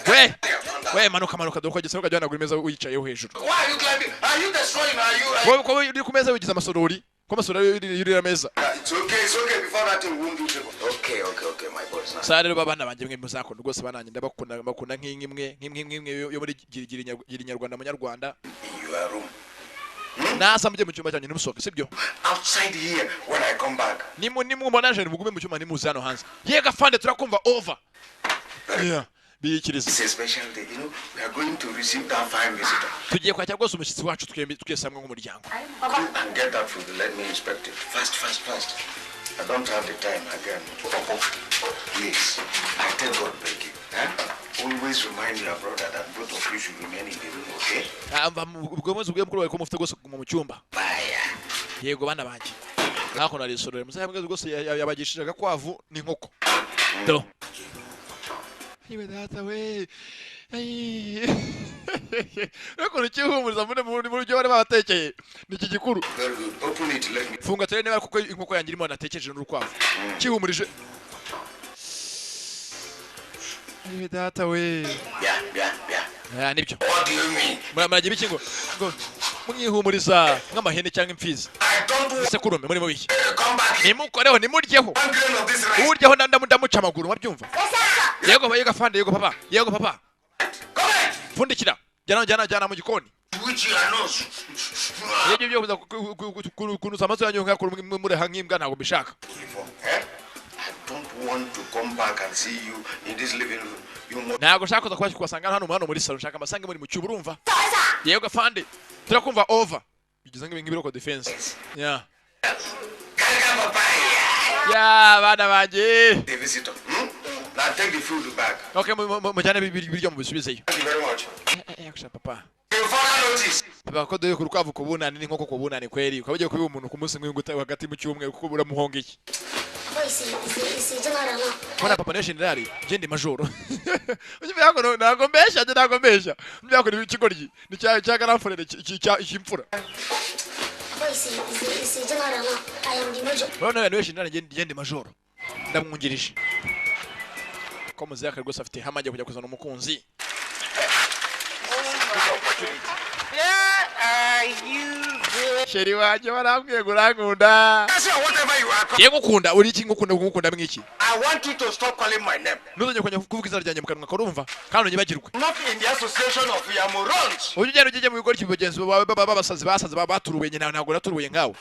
Hey! We we, manuka, manuka, dore ko gisa ukajya wanagura imeza wicayeho hejuru. Why are you climbing? Are you destroying? Are you? Are Wowe ko uri ku meza wigize amasorori, ko amasorori yurira ameza. It's okay, it's okay. Before that thing won't do it. Okay, my boys. Now. Sa rero babana banjye mwe muzakunda rwose, bananjye ndabakunda, mbakunda nk'inka imwe, nk'imwe imwe yo muri gira inyarwanda munyarwanda. In your room. Nasa mujye mu cyumba cyanjye, ntimusohoke, sibyo? Outside here when I come back. Nimubona je mugume mu cyumba, nimuze hano hanze. Yega fande, turakumva, over. Yeah, biyikiriza. It's a special day. You know, we are going to receive that fine visitor. Tugiye kwakira rwose umushyitsi wacu twembi twese hamwe nk'umuryango. Go and get that food. Let me inspect it. Fast, fast, fast. I don't have the time again. Papa, please, I tell God beg you. Eh? Always remind your brother that both of you should remain in the room, okay? Ah, mva ubwo muzi ubwo mukuru wawe ko mufite rwose kuguma mu cyumba. Bye. Yego bana banjye, hakuno hari isorero muzahe rwose yabagishije agakwavu n'inkoko. Do iwe data we. Ai. Urabona ikihumuriza muri byo bari babatekeye ni iki gikuru. Very good. Open it. Let me. Funga turebe niba kuko inkoko yanjye irimo natekereje n'urukwavu kihumurije. Iwe data we. Yeah. Ah, nibyo. What do you mean? Muragira ibiki ngo Mwihumuriza nk'amahene cyangwa imfizi. I don't want Isekurume muri mubiki. to come back here. Nimukoreho, nimuryeho. One grain of this rice. Uryaho ndamuca amaguru, mwabyumva? Yes, sir. Yego, yego afande, yego papa, yego papa. Come here. Pfundikira, jyana, jyana, jyana mu gikoni. Which your nose. Ibyo byo kuza kunuza amaso yanyu nkakura mureha nk'imbwa, ntabwo mbishaka. Eh? I don't want to come back and see you in this living room. You must Ntabwo nshaka kuza kubasanga hano muri salo, nshaka amasange muri mu cyubu, urumva? Sir, sir. Yego afande, turakumva, over. Bigeze nk'ibiroko defense, yeah. Kaka papaya. Ya bana banjye. The visitor. Hmm? Now take the food back. Okay, mujyane ibiryo mubisubizeyo. Thank you very much. Yakusha papa. You further notice. Papa, ko dore ku rukwavu ku bunani n'inkoko ku bunani kweri, ukaba ugiye kubiba umuntu ku munsi nk'uyu hagati mu cyumweru, kuko uramuhonga iki? Papa is a general now. Mbona papa niwe generali, njye ndi majoro. Ujye ngo ntabwo mbeshya, njye ntabwo mbeshya. Njye ngo ni ikigoryi ni cya garamfurere cy'imfura. Papa is a general now. I am the major. Urabona niwe generali, njye ndi majoro, ndamwungirije. Ko muzeyaka rwose afite ihama, agiye kujya kuzana umukunzi. Where are you going? Chéri wanjye, warambwiye ngo urankunda. Say whatever you are. Ngiye ngukunda uri iki? Ngukunda, ngukunda mwiki? I want you to stop calling my name. Ntuzongere kongera kuvuga izina ryanjye mu kanwa karumva, kandi unyibagirwe. Not in the association of your morons. Ujye ugenda ujye mu bigo bagenzi bawe b'abasazi basaze baturuwe nyina, ntabwo naturuwe nkawe.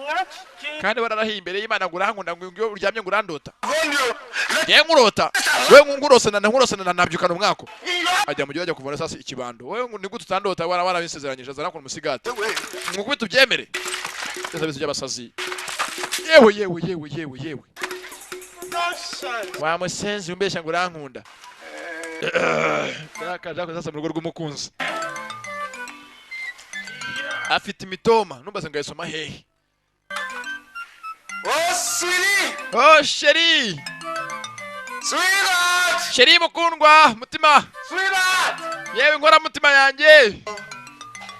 Not do Kandi wararahiye imbere y'Imana ngo urankunda, ngo iyo uryamye ngo urandota. Warn you. Let Ngiye nkurota we, nkurose na nkurose na nabyukana umwako. Ajya mu gihe ajya kuvana sasa ikibando. Wowe ngo ni gute utandota? Warabisezeranyije, azana ku musigati ngukubita ubyemere. Byose bizi by'abasazi. Yewe, yewe, yewe, yewe, yewe! Nonsense. Wa musenzi, umbeshya ngo urankunda. Yakaje sasa mu rugo rw'umukunzi, afite imitoma, numbaze ngo ayisoma hehe? Oh, sweetie. Oh chérie. Sweetheart. Chérie mukundwa, mutima. Sweetheart. Yewe nkora mutima yanjye.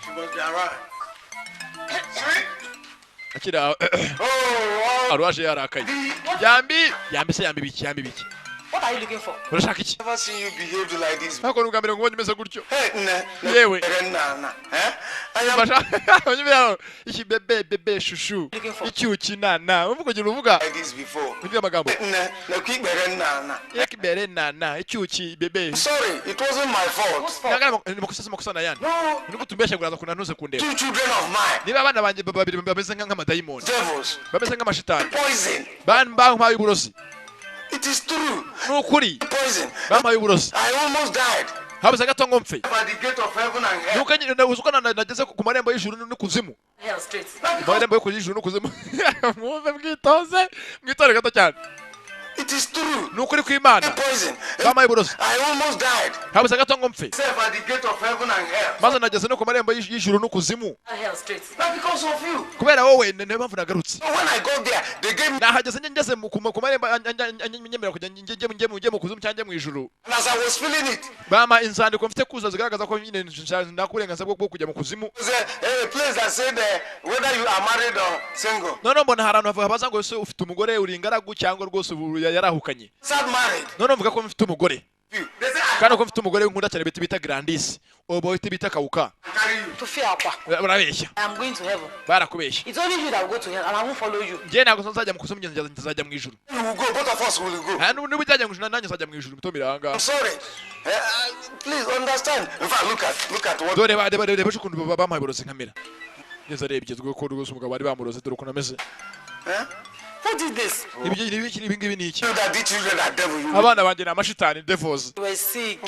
She must be around. Sweet. Akiri aho. Oh, oh. Arwaje yarakaye. Yambi, yambi se, yambi biki, yambi biki? What are you looking for? Urashaka iki? Never seen you behaved like this. Ntabwo ni ubwa mbere ngubonye umeze gutyo. Hey, ne, ne, Yewe. na, na, eh? I am Bashaka iki? Bébé, bébé, chouchou, icyuki nana, uvuga ugira uvuga like this before. ugira amagambo. Ne, ne, quick, na, na. Yakibere nana, icyuki bébé. Sorry, it wasn't my fault. Whose fault? Ntabwo makosa, si makosa na yandi. No, Ni gute umbeshya ngo uraza kunantuze kundeba? two children of mine, Niba abana banjye babiri bameze nk'amadayimoni, devils, bameze nk'amashitani, poison. bampaye uburozi. It is true, Ni ukuri. poison. Bampaye uburozi. I almost died Habuze gato ngo mpfe. by the gate of heaven and hell. Nuko nyine uzi ko nageze ku marembo y'ijuru n'ikuzimu. Hell straight. Ku marembo yo ku y'ijuru n'ikuzimu. Mwumve mwitoze, mwitore gato cyane. It is true. Ni ukuri kw'Imana. Poison. Bampaye uburozi. I almost died. Habuze gato ngo mpfe. Self at the gate of heaven and hell. Maze nageze no ku marembo y'ijuru n'ukuzimu. Hell straight. Not because of you. Kubera wowe, niyo mpamvu nagarutse. So when I got there, they gave me, Nahageze njye ngeze ku marembo anyemerera kujya njye mu kuzimu cyangwa njye mu ijuru, and as I was feeling it, bampa inzandiko mfite kuza zigaragaza ko nyine ndaka uburenganzira bwo kujya mu kuzimu. there was a place that said whether you are married or single. Noneho mbona hari ahantu habaza ngo ese ufite umugore, uri ingaragu, cyangwa rwose ubu yarahukanye. Sad married. Noneho mvuga ko mfite umugore. You. They say I Kandi ko mfite umugore nkunda cyane bita Grandis, ubu bita Kawuka. can carry you. To fear Aqua. Barabeshya. I am going to heaven. Barakubeshya. It's only you that will go to hell, and I won't follow you. Njye ntabwo nzajya mu kuzimu, njye nzajya mu ijuru. You will go. Both of us will go. Ah, niba ujya mu ijuru, nanjye nzajya mu ijuru. Mitomire aha ngaha. I'm sorry. Please understand. In fact, look at what. Dore reba, reba, reba ukuntu bampaye uburozi nkamera ngeze. Arebye ko rwose umugabo bari bamuroze, dore ukuntu ameze. Eh? Who did this? Ibi ngibi ni iki? You that the children are devil. You. Abana banjye ni amashitani, devils. You were sick.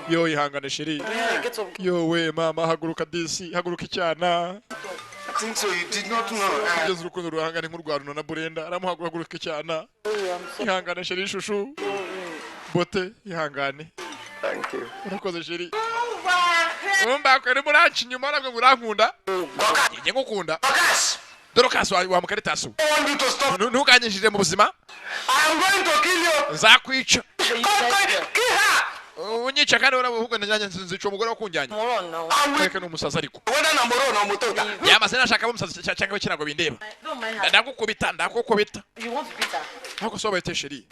Yo, ihangane chérie. Yeah, get up. Yo we mama, haguruka disi, haguruka icyana. I think so. You did not know. Eh? Kugeza urukundo ruhangane nk'urwa Runo na Burenda, aramuhaguruka icyana. Ihangane chérie, chouchou, bote, ihangane. Thank you. Urakoze chérie. Umva kweri, muranca inyuma nabwo ngo urankunda, njye ngukunda. Dorcas, Dorokasi wa mukaritasi we. I want you to stop. Ntuganyinjire mu buzima. I am going to kill you. Nzakwica. You Come, said come, kill her. Unyica kandi ahubwo nanjye nzica umugore wakunjyanye. Moron now. I will. Reka, ni umusazi ariko. Whether na moron or mutota. Yamaze nashaka umusazi cyangwa iki, ntabwo bindeba. Don't mind her. Ndagukubita, ndagukubita. You want to beat her? Ntabwo so bayite chérie,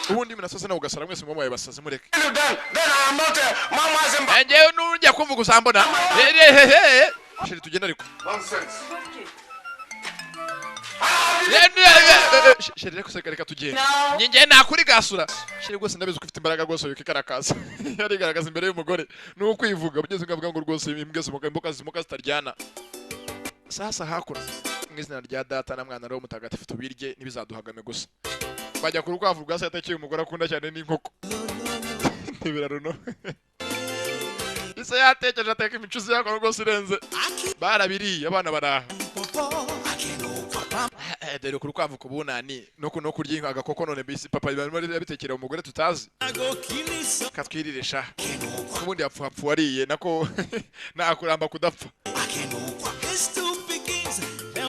ubundi munasaze nawe ugasara, mwese mubaye basazi, mureke. Kill you then. Then I am not mama Zimba. Njyewe nujya kumvuga uzambona. Hehehe. Chéri, tugende ariko. Nonsense. Okay. Chéri, reka reka reka tugende. No. Njye nakuri gasura. Chéri, rwose ndabizi ko ufite imbaraga rwose, wikikarakaza yarigaragaza imbere y'umugore ni ukwivuga ugeze ukavuga ngo rwose imbwa zimoka, imboga zimoka zitaryana. Sasa hakuno, mu izina rya Data na Mwana, Roho Mutagatifu, tubirye ntibizaduhagame. Gusa bajya ku rukwavu rwa se yatekeye umugore akunda cyane n'inkoko ntibiraruno ise yatekereje, ateka imicuzi yakora rwose irenze, barabiriye abana baraha. Dore ku rukwavu ku bunani no kurya inka agakoko. None bisi papa barimo yabitekera umugore tutazi katwirire sha, ubundi yapfa hapfa wariye nako nta kuramba kudapfa.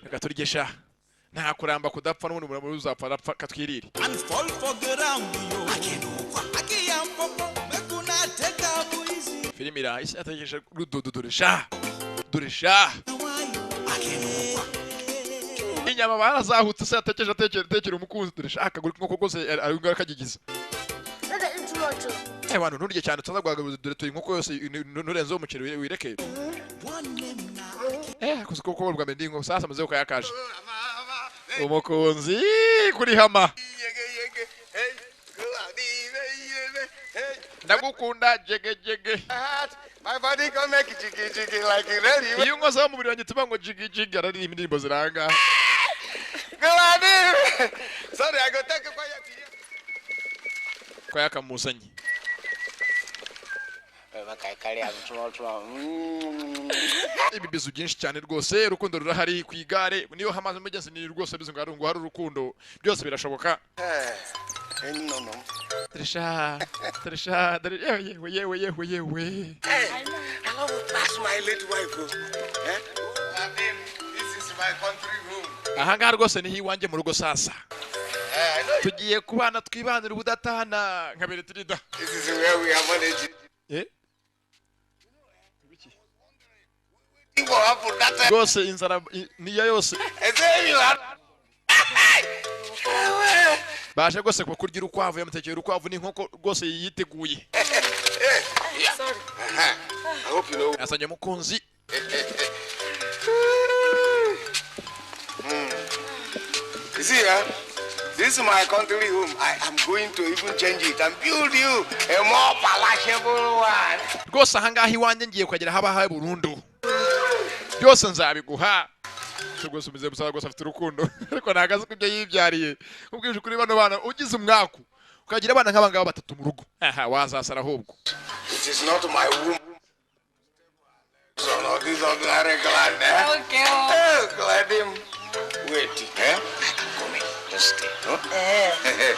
Reka turye sha, nta kuramba kudapfa, n'ubundi umuntu uzapfa arapfa, katwirire. And fall for ground, yo. Akiyampopo, make una take am easy. Filimi iraha, isi yatekereje rudodo. Dore sha, dore sha, inyama barazahutse, se yatekereje atekera atekera umukunzi. Dore sha, akaguru k'inkoko rwose ari ngaho kagigiza. Don't eat too much. Oh. Eh bantu, nturye cyane utaza guhaga. Dore turi inkoko yose, nturenzeho umuceri, wireke. Kuzi ko bwa mbere ndi inkoko. Sasa amaze kuyakaje umukunzi kuri hama. Ndagukunda jege jege. My body can make jiggy jiggy like it ready. Iyo unkozeho umubiri wanjye tuba ngo jigi jigi. Araririmba indirimbo ziranga. Go on. Sorry, I go take a quiet. Ko yakamuzanye. Carry am small small. Ibibizu byinshi cyane rwose, urukundo rurahari ku igare niyo hamaze mugezi ni rwose bizi ngo hari, ngo hari urukundo, byose birashoboka. Eh, no no. Dore dore sha, dore, yewe yewe yewe yewe yewe. Hey, I love that's my late wife. Oh. Eh? This is my country room. Ahangaha rwose niho iwanjye mu rugo sasa. Eh, I know. Tugiye kubana twibanira ubudatana nka Beretirida. This is where we are managing. Eh? What happened that time? Rwose inzara niyo yose. I say you are. Baje rwose kuba kurya urukwavu, yamutekeye urukwavu n'inkoko rwose yiteguye. Sorry. I hope you know. Yasanye umukunzi. You see, eh? This is my country home. I am going to even change it and build you a more palatable one. Rwose ahangaha iwanjye ngiye kuhagera haba hawe burundu, byose nzabiguha. Se rwose umeze musaza rwose afite urukundo, ariko ntabwo azi ko ibyo yibyariye. Nkubwije ukuri, bano bana ugize umwaku ukagira abana nk'aba ngaba batatu mu rugo, aha wazasara ahubwo. It is not my womb. So no, this ordinary glad, eh? Okay. Oh. Oh, glad him. Wait, eh? I can come in. Just stay, huh? Eh.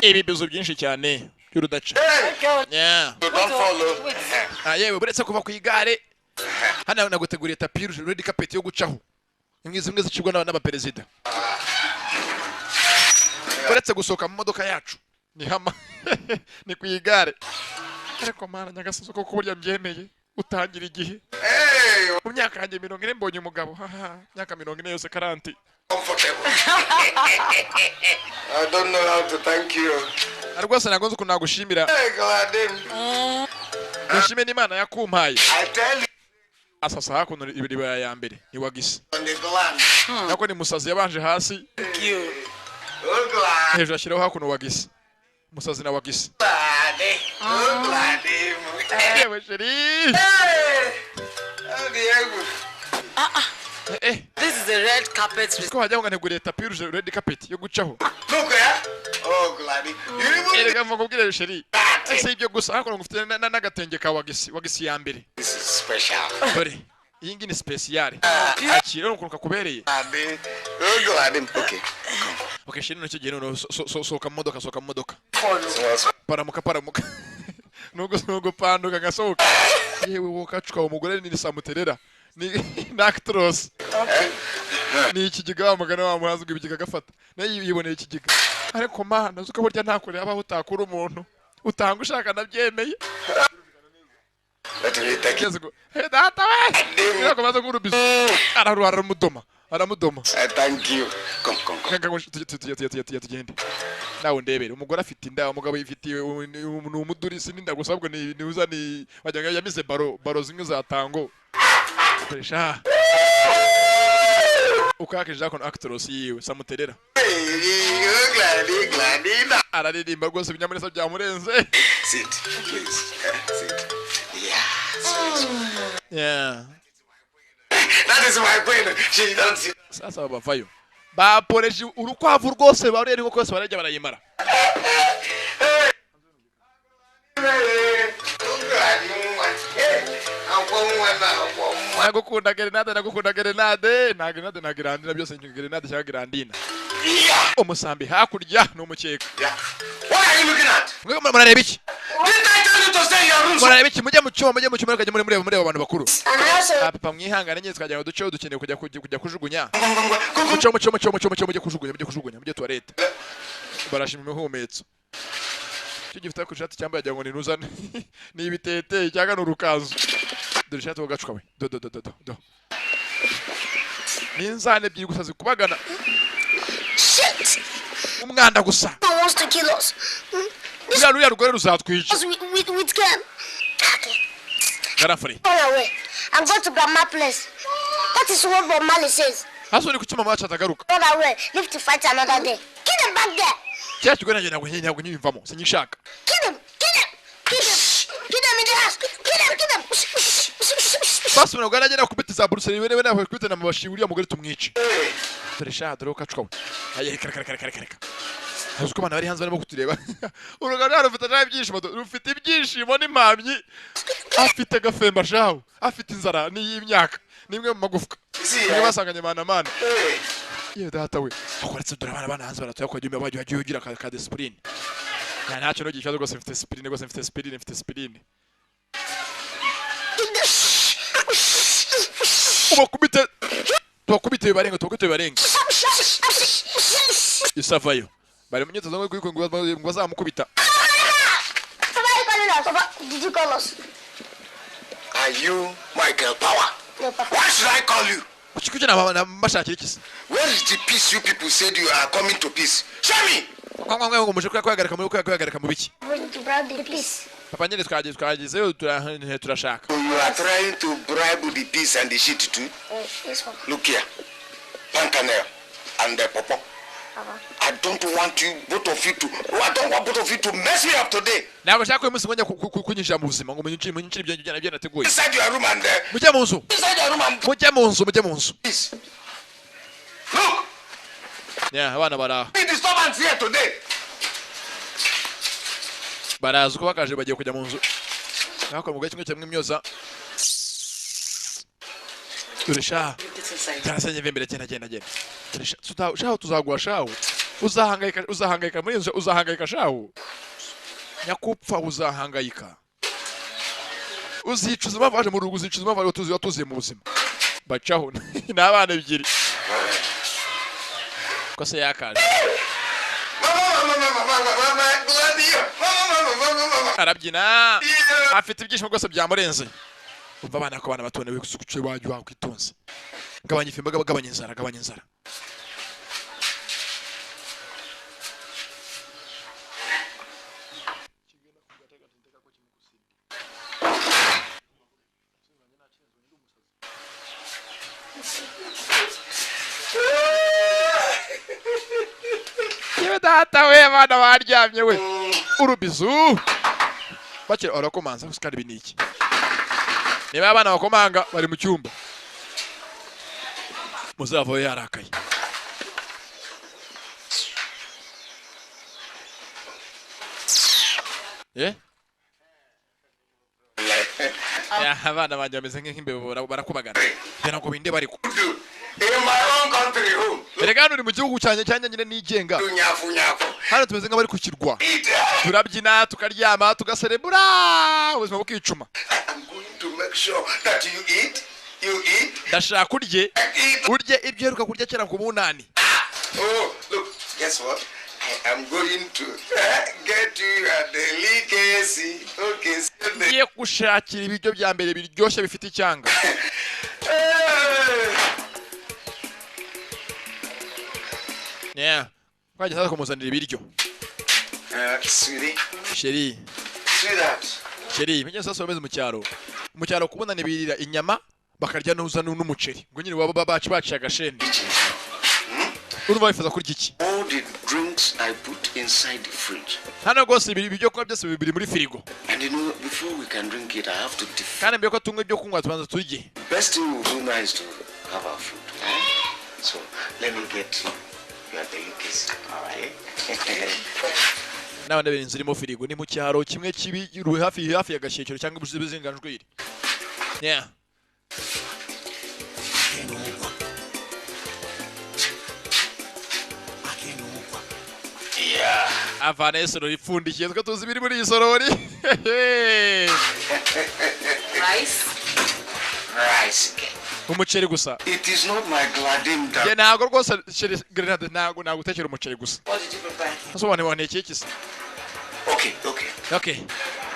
Ibibizo byinshi cyane by'urudaca. Hey! Okay. Yeah. You don't follow. Wait. Ah, yewe, buretse kuva ku igare, hano naguteguriye tapis rouge, red carpet yo gucaho, imwe zimwe zicibwa n'abaperezida. Uretse gusohoka mu modoka yacu ni hama ni ku igare. Ariko Mana nyagasozi, koko burya mbyemeye utangira igihe. Hey! Mu myaka yanjye 40 mbonye umugabo, haha, myaka 40 yose, 40. Comfortable. I don't know how to thank you. Rwose ntabwo nzi ukuntu nagushimira. Hey, Gladim. Nshime n'Imana yakumpaye. I tell you Asasa hakuno ibiribaya ya mbere ni wagisi. on the gland. Nako ni musazi yabanje hasi. Thank you. Oh, glad. Hejuru ashyiraho hakuno wagisi, musazi na wagisi. Oh, Gladim. Yewe chéri. Hey! Oh, Diego. Eh. This is a red carpet. Ko hajya ngo nteguriye tapis rouge, red carpet yo gucaho. Look, eh? Oh, Gladys. You even Erega mva nkubwire chéri, si ibyo gusa, hakuno ngufite n'agatenge ka wagisi, wagisi ya mbere. This is special. Dore iyi ngiyi ni spéciale, akira ukuntu kakubereye. Gladys. Oh, Gladys. Okay. Okay chéri, none icyo gihe noneho sohoka mu modoka, sohoka mu modoka. Small, small. Paramuka, paramuka, nubwo nubwo panduka ngasohoka. Yewe wowe kacuka, umugore ni samuterera ni actros ni ikigega, wa mugani wa muhanzi ngo ibigega agafata nayo yiboneye ikigega. Ariko Mana, uzi ko burya nta kure habaho utakura umuntu utanga ushaka, nabyemeye. Let me take it. Ngeze ngo hey data we, irakomeza nk'urubizo, araruha, aramudoma, aramudoma. I thank you. Come, come, come. Reka ngo tujye, tujye, tujye, tujye, tujye, tugende. Nawe ndebere, umugore afite inda, umugabo yifitiye ni umudurisi n'inda gusa, ahubwo ni uza ni wagira ngo yamize baro baro zimwe za tango. Koresha ukakije ako actros yiwe samuterera. Glady, Glady. Araririmba rwose, ibinyamuneza byamurenze. Sit, please. Sit. Yeah. Sit. Yeah. That is my queen. She don't see. Sasa bavayo baporeje urukwavu rwose, barera inkoko yose, bararya barayimara. Nagukunda gerenade, nagukunda gerenade, nta gerenade na gerandina, byose ni gerenade cyangwa gerandina. Umusambi hakurya ni umukeka. Yeah. What are you looking at? Mwe murareba iki? Didn't I tell you to stay in your room? Murareba iki? Mujye mu cyumba, mujye mu cyumba, mukajya muri mureba mureba abantu bakuru. And also, Ah, papa, mwihangane nyine, twagira ngo duceho, dukeneye kujya kujugunya. Go, go, go, go, go. Mucyo, mucyo, mucyo, mucyo, mucyo, mujye kujugunya, mujye kujugunya, mujye toilette. Barashima imihumetso. Icyo gifite ku ishati cyambaye yagira ngo ni nuzane ni ibitete cyangwa ni urukanzu. Dore ishati wagacuka we, do do do do do do, ni inzane ebyiri gusa zikubagana. Shit! Umwanda gusa. No one wants to kill us. This Ruriya rugore ruzatwica. us with Ken. Okay. Garafure. Run away. I'm going to Grandma place. That is what Bob Marley says. Hasi uri kuki mama wacu atagaruka? Run away. Live to fight another day. Kill them back there. Kiriya kigo nanjye ntabwo nyiyumvamo, sinyishaka. Kill them. Kill them. Kill them. Kill them in the house. Kill them. Kill them. Basi ntabwo aragera kubita za buruseli we nawe kubita na mabashi, uriya mugore tumwice. Dore sha, dore ukacuka we. Aye, reka reka reka reka reka, uzi ko abana bari hanze barimo kutureba. Urugano rufite nawe ibyishimo, rufite ibyishimo n'impamyi, afite agafemba shahu, afite inzara n'iy'imyaka n'imwe mu magufwa niyo basanganye mana mana. Yewe data we, akoretse dore abana hanze baratuye, ko wajya ugira ka discipline. Ntacyo n'ugira ikibazo rwose, mfite discipline rwose, mfite discipline, mfite discipline. Ubakubite, tubakubite bibarenga, tubakubite bibarenga. Isavayo bari mu myitozo ngo bazamukubita. Papa, you calling us? Papa, did you call us? Are you Michael Power? No, Papa. Why should I call you? Kuki naba mbashakira iki se? Where is the peace you people said you are coming to peace? Show me! Ngo muje kwihagarika muri kwihagarika mu biki? Bring to bribe the peace. Papa nyine twagezeyo, turashaka. You are trying to bribe the peace and the shit too. Yes, Papa. Look here, Pankanel and the Popo. Papa. I don't want you, both of you to, I don't want both of you to mess me up today. Ntabwo nshaka ko uyu munsi mwongera kunyinjira mu buzima ngo munyicire ibyo nateguye. Inside your room and Mujye mu nzu. inside your room and Mujye mu nzu, mujye mu nzu. peace. Look, Yeah, abana baraha. the disturbance here today. Baraza uko bakaje, bagiye kujya mu nzu nakora mu kimwe kimwe imyoza. Dore sha, cyarasanye imbere, genda genda genda. Dore sha, shahu tuzagwa, shahu uzahangayika, uzahangayika muri inzu, uzahangayika shahu, nyakupfa uzahangayika, uzicuza impamvu waje mu rugo, uzicuza impamvu watuzi watuziye mu buzima. Bacaho ni abana ebyiri ko se yakaje. Mama, mama, mama, mama, mama, Gladio. Mama, mama, mama, mama. Arabyina, afite ibyishimo rwose byamurenze. Umva abana ko abana bato nawe gusukuce wajya wakwitonze, gabanya ifimba, gabanya inzara, gabanya inzara. Yewe data we, abana baryamye we, urubizu bakira barakomanza gusa. Kandi ibi ni iki? Niba abana bakomanga bari mu cyumba, muzavayo yarakaye. Eh? Ya, abana banjye bameze nk'imbeba, barakubagana kugira ngo binde bari ku In my own country home. Erega hano uri mu gihugu cyanjye cyanjye nyine nigenga. Nyafu nyafu. Hano tumeze nk'abari ku kirwa. Eat. Turabyina, tukaryama, tugaserebura, ubuzima bukicuma. I'm going to make sure that you eat, you eat, Ndashaka urye. Eat. Urye ibyo uheruka kurya kera ku munani. Oh, look, guess what? I am going to get you a delicacy. Okay, so Ngiye gushakira ibiryo bya mbere biryoshye bifite icyanga. Hey! Yeah. Twageze aza kumuzanira ibiryo. Sweetie, Chérie. Sweetheart. Chérie, menye sasa bameze mu cyaro. Mu cyaro kubona nibirira inyama, bakarya nuza n'umuceri, ngo nyine baba baci baciye agasheni. Urumva wifuza kurya iki? All the drinks I put inside the fridge. Hano rwose ibi ibyo kunywa byose biri muri firigo. And you know, before we can drink it, I have to Kandi mbere ko tunywa ibyo kunywa, tubanza turye. Best thing we'll do now is to have our food. Eh? So let me get you your delicacy. All right? N'abandi bari inzu irimo firigo. Ni mu cyaro kimwe kibi uri hafi hafi ya Gashyekero cyangwa Buzinganjwiri, yeah. Yeah. Avana isorori ipfundikiye, twe tuzi ibiri muri iyi sorori. Rice. Rice again. Umuceri gusa. It is not my gladim Njye that. ntabwo rwose, chérie Grenade, ntabwo nagutekera umuceri gusa. What did you prepare? Asobanura wantekeye iki se? Okay. Okay.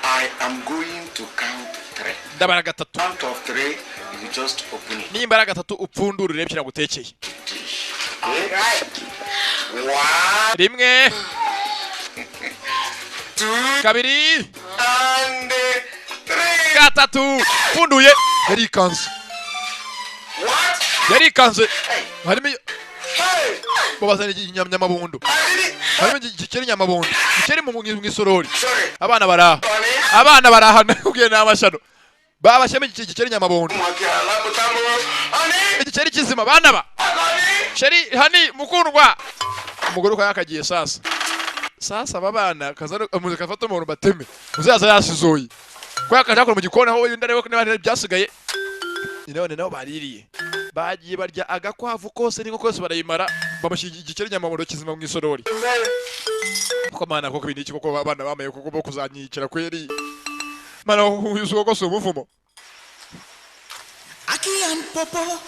I am going to count three. Ndabara gatatu. Count of three, you just open it. Nimbara gatatu, upfundure urebe icyo nagutekeye. Okay? One, Rimwe, two, kabiri, and three. gatatu. Pfunduye, yarikanze. What? Yarikanze. Hey, Harimo hey! babazana inyamabundo. I did it. Harimo igikeri nyamabundo, igikeri mu isorori. Sorry. Abana baraha. Honey. Abana baraha, nakubwiye ni amashyano. Babashyemo igikeri nyamabundo. Honey. Igikeri kizima, bana ba. Honey. Chérie, honey, mukundwa. Umugore uko yakagiye sasa sasa, aba bana kaza umuzika afata umuntu bateme uzaza yasizoye ko yakaje akora mu gikoni aho wenda arebe ko niba hari byasigaye. Ni none nabo baririye, bagiye barya agakwavu kose n'inkoko yose barayimara, bamushyira igikeri nyamabundo kizima mu isorori. Koko mana, koko ibintu iki koko? Abana bamaye koko bo kuzanyicira kweri mana, uyu koko si umuvumo. Aki and Popo.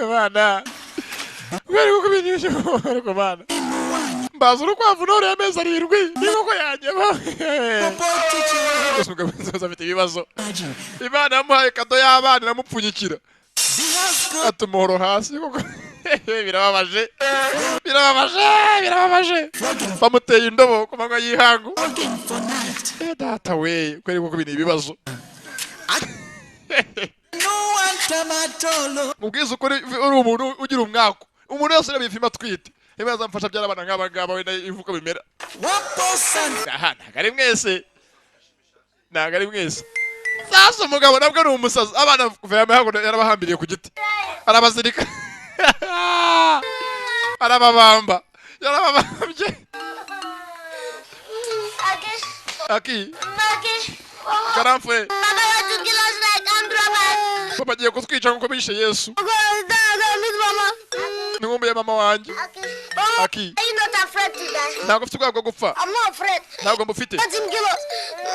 Bana kweri koko ibintu iki ariko bana mbaza urukwavu noroye amezi 7 n'inkoko yanjye. Popo teacher. Gusa umugabo wese afite ibibazo. Imagine. Imana yamuhaye kado y'abana iramupfunyikira. The house girl. Ata umuhoro hasi koko. Birababaje, birababaje, birababaje. Bamuteye indobo ku manywa y'ihangu. Working for night. Eh, data we, kweri koko ibi ni ibibazo. No one tomatolo. Mubwize ukuri, uri umuntu ugira umwaku. Umuntu wese ureba iyi filime atwite, niba yazamufasha byara abana nk'aba ngaba, wenda ivuko bimera. One person. Aha ntabwo ari mwese, ntabwo ari mwese. Sasa umugabo nabwo ni umusazi. Abana kuva yamaye yarabahambiriye ku giti, arabazirika, arababamba, yarababambye. Aki, Aki. Maki, Mama, Karamfure. Papa want to kill us like armed robbers. Papa agiye kutwica nkuko bishe Yesu. Go, go, meet Mama. Nkumbuye mama wanjye. Aki, Mama, Aki. are you not afraid to die? Ntabwo mfite ubwoba bwo gupfa. I'm not afraid. Ntabwo mbufite. Let him kill us.